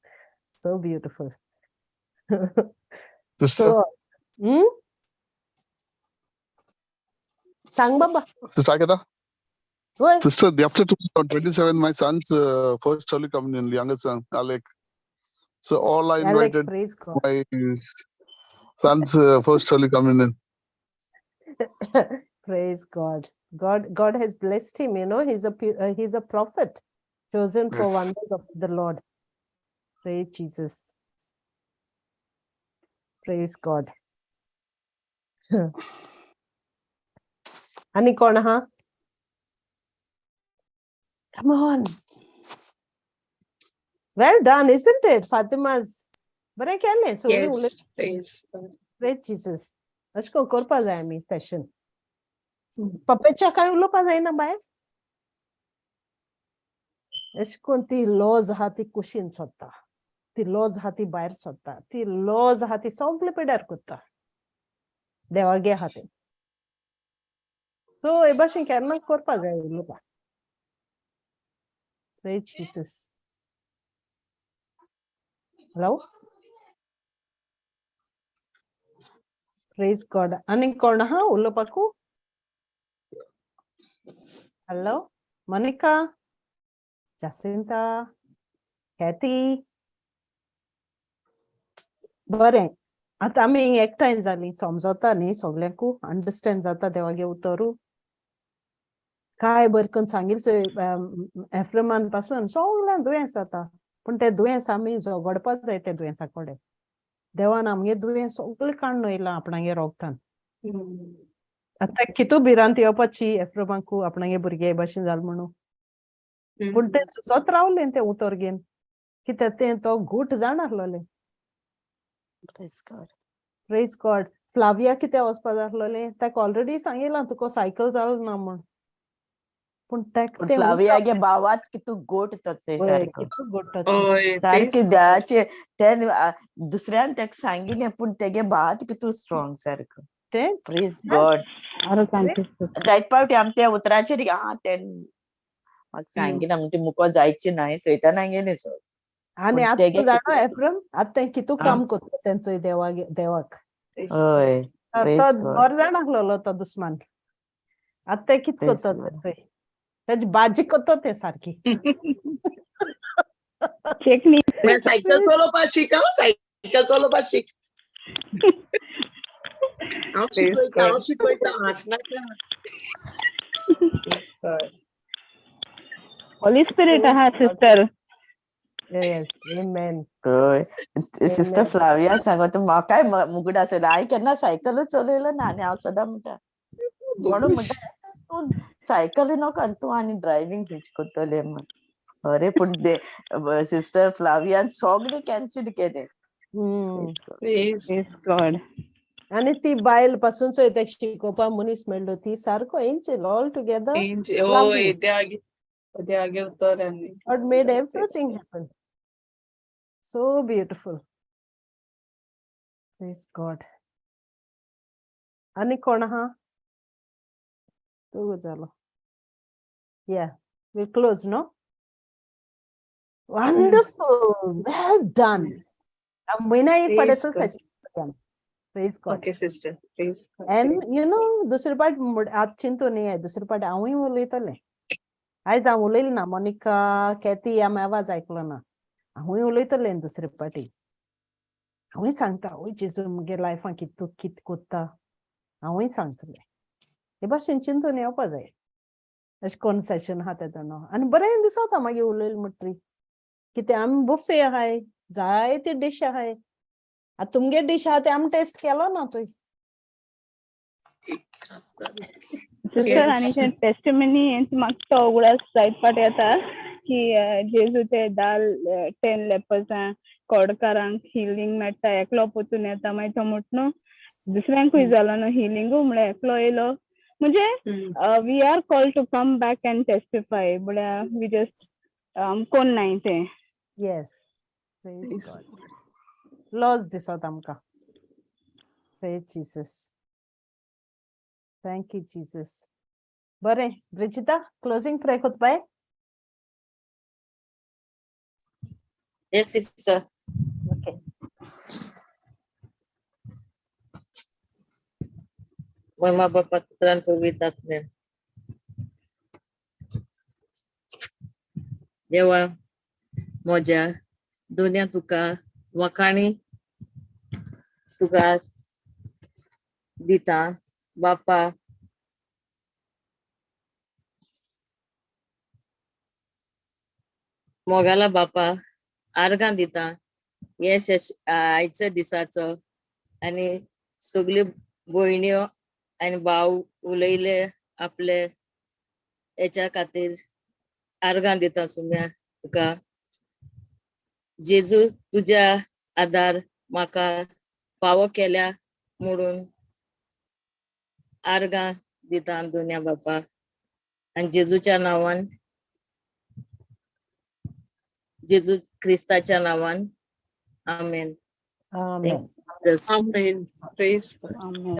so beautiful. Sister, So, सांग बाबा. Sister Agatha? वय. Sister, the after tomorrow, on 27th, my son's first Holy Communion, younger son, Alec. So all I Alec, invited praise God. My son's first Holy Communion. Praise God. God has blessed him. He's a prophet chosen for wonders of the Lord. Praise Jesus. Praise God. आनी कोण आहा? Come on. Well done, isn't it? Fatima's. बरें केलें सगळीं उलय. Yes, praise God. Praise Jesus. अशें करून करपा जाय आमी सेशन. पप्पेच्या कांय उलोवपा जायना बाय. अशें करून ती लॉज आहा ती कुशीन सोदता, ती लॉज आहा ती भायर सोदता, ती लॉज आहा ती सगळे पिड्यार करता देवागे आहा ते. सो हे भाशेन केन्ना करपा जाय उलोवपा. Praise Jesus. Hello, praise God. आनी कोण आहा उलोवपाकू? Hello, Monica, जासिंता, कॅथी. बरें, आतां आमी एकठांय जालीं, समजता न्ही सगल्यांकू? अंडरस्टँड जाता देवागे उतरू? काय बरें करून सांगिल चोय एफ्रेमान पासून सगल्यांक दुयेंस जाता, पूण ते दुयेंस आमी झगडपाक जाय ते दुयेंसा कडेन. देवान आमगे दुयेंस सगळें काडून वयलां आपणागे रोगतान. आतां कितू भिरांत येवपाची एफ्रेमाकू आपणागे भुरगे भाशेन जाल म्हणून, पूण ते सुसत रावलें तें उतर घेवन, कित्याक तें तो घूट जाण आसलोलें. Praise God. Praise God. Flavia कितें वचपा जाय आसलोलें, ताका ऑलरेडी सांगिलां तुका सायकल जाल ना म्हूण, पूण ताका पूण तें फ्लावियागे भावात कितू गोट तचे वय, सारको. कितू गोड ताचें. हय. सारकें तेच. देवाचे ते दुसऱ्यान तेका सांगिल्लें, पूण तेगे भावात कितू स्ट्रॉंग सारको. तेंच. प्रेज गॉड. जायत पावटी आमी त्या उतराचेर आं ते म्हाका सांगिलां म्हणटी मुको जायची ना सैताना गेलें सोड. आनी पूण आतां तेगे जाणा कितू एफ्रम, आतां तें कितू काम करता तेंचो देवागे देवाक. हय. तो Praise God. बरो जाण आसलेलो तो दुस्मान, आतां तें कित Praise करता God. थंय तेजी भाजी करता तें सारकी. चेकणी. म्हळ्यार सायकल चलोवपा शीक हांव, सायकल चलोवपा शीक. हांव Praise शिकयता, हांव God. शिकयता, हांसनाका. Praise God. Holi spirit आहा सिस्टर. Yes, amen. हय सिस्टर. Amen. Flavia सांगता म्हाकाय मुगडास येयलो, हांवें केन्ना सायकलूच चलयलो ना आनी हांव सदां म्हणटा, म्हणून म्हणटा तूं सायकल नाका आनी तूं आनी ड्रायव्हींग खंयची करतलें म्हण. अरे, पूण सिस्टर फ्लावियान सगळें कॅन्सील केलें. Praise God. Praise. Praise God. आनी ती बायल पासून चोय तेका शिकोवपा मनीस मेळ्ळो, ती सारको angel all together. Angel. होय. Lovely. देवागे देवागे उतर आनी. God made everything happen. So beautiful. Praise God. आनी कोण आहा? तूं जालो. Yeah, we'll close, no? Wonderful. Well done. म्हयन्या एक Praise पडेचो God. Session. Praise God. Okay, sister. Praise God. And you know, दुसरे पाट आतां चिंतून न्ही, दुसरे पाट हांवूय उलयतलें. आयज हांव उलयलें ना, मोनिका, कॅथी, आमी आवाज आयकलो ना. हांवूय उलयतलें दुसरे पाटी. हांवूय सांगता, ओय जेजू मुगे लायफान कित कित कोत्ता, हांवूय सांगतलें. हे भाशेन चिंतून येवपा जाय अशें कोण सेशन आहा तें न्हू. आनी बरें दिसता मागीर उलयलें म्हणटरी, कितें आमी बुफे आहाय, जायते डीश आहाय. आतां तुमगे डीश आहा ते आमी टेस्ट केलो ना तुय. सिस्टर, आनी ते टेस्टिमनी म्हाका तो उगडास जायत फाट येता की जेजू ते दाल 10 लेपर्सां कोडकारांक हिलींग मेळटा, एकलो पोतून येता, मागीर तो म्हणटा न्हू दुसऱ्यांकूय जालो न्हू हिलिंगू, म्हळ्यार एकलो येयलो म्हणजे we are call to come back and testify, म्हळ्यार we just कोण नाय तें. Yes. Praise God. लॉज दिसत आमकां. Praise Jesus. Thank you, Jesus. बरें, ब्रिजिता, क्लोजिंग प्रे कोतपाय? Yes sister. Okay. महिमा बाप्पा पुत्रान पवित्र आत्म्यान. देवा म्हज्या दोन्या तुका वखाणी तुका दिता बापा. मोगाला बापा आर्गां दिता हे शेश आयच्या दिसाचो आनी सगल्यो भयण्यो आनी भाव उलयले आपले हेच्या खातीर आर्गां दिता सुम्या तुका. जेजू तुज्या आदार म्हाका फावो केल्या म्हणून आर्गां दिता दोन्या बापा आनी जेजूच्या नांवान, जेजू क्रिस्ताच्या नांवान, आमेन. Amen. Amen. Praise God. Amen.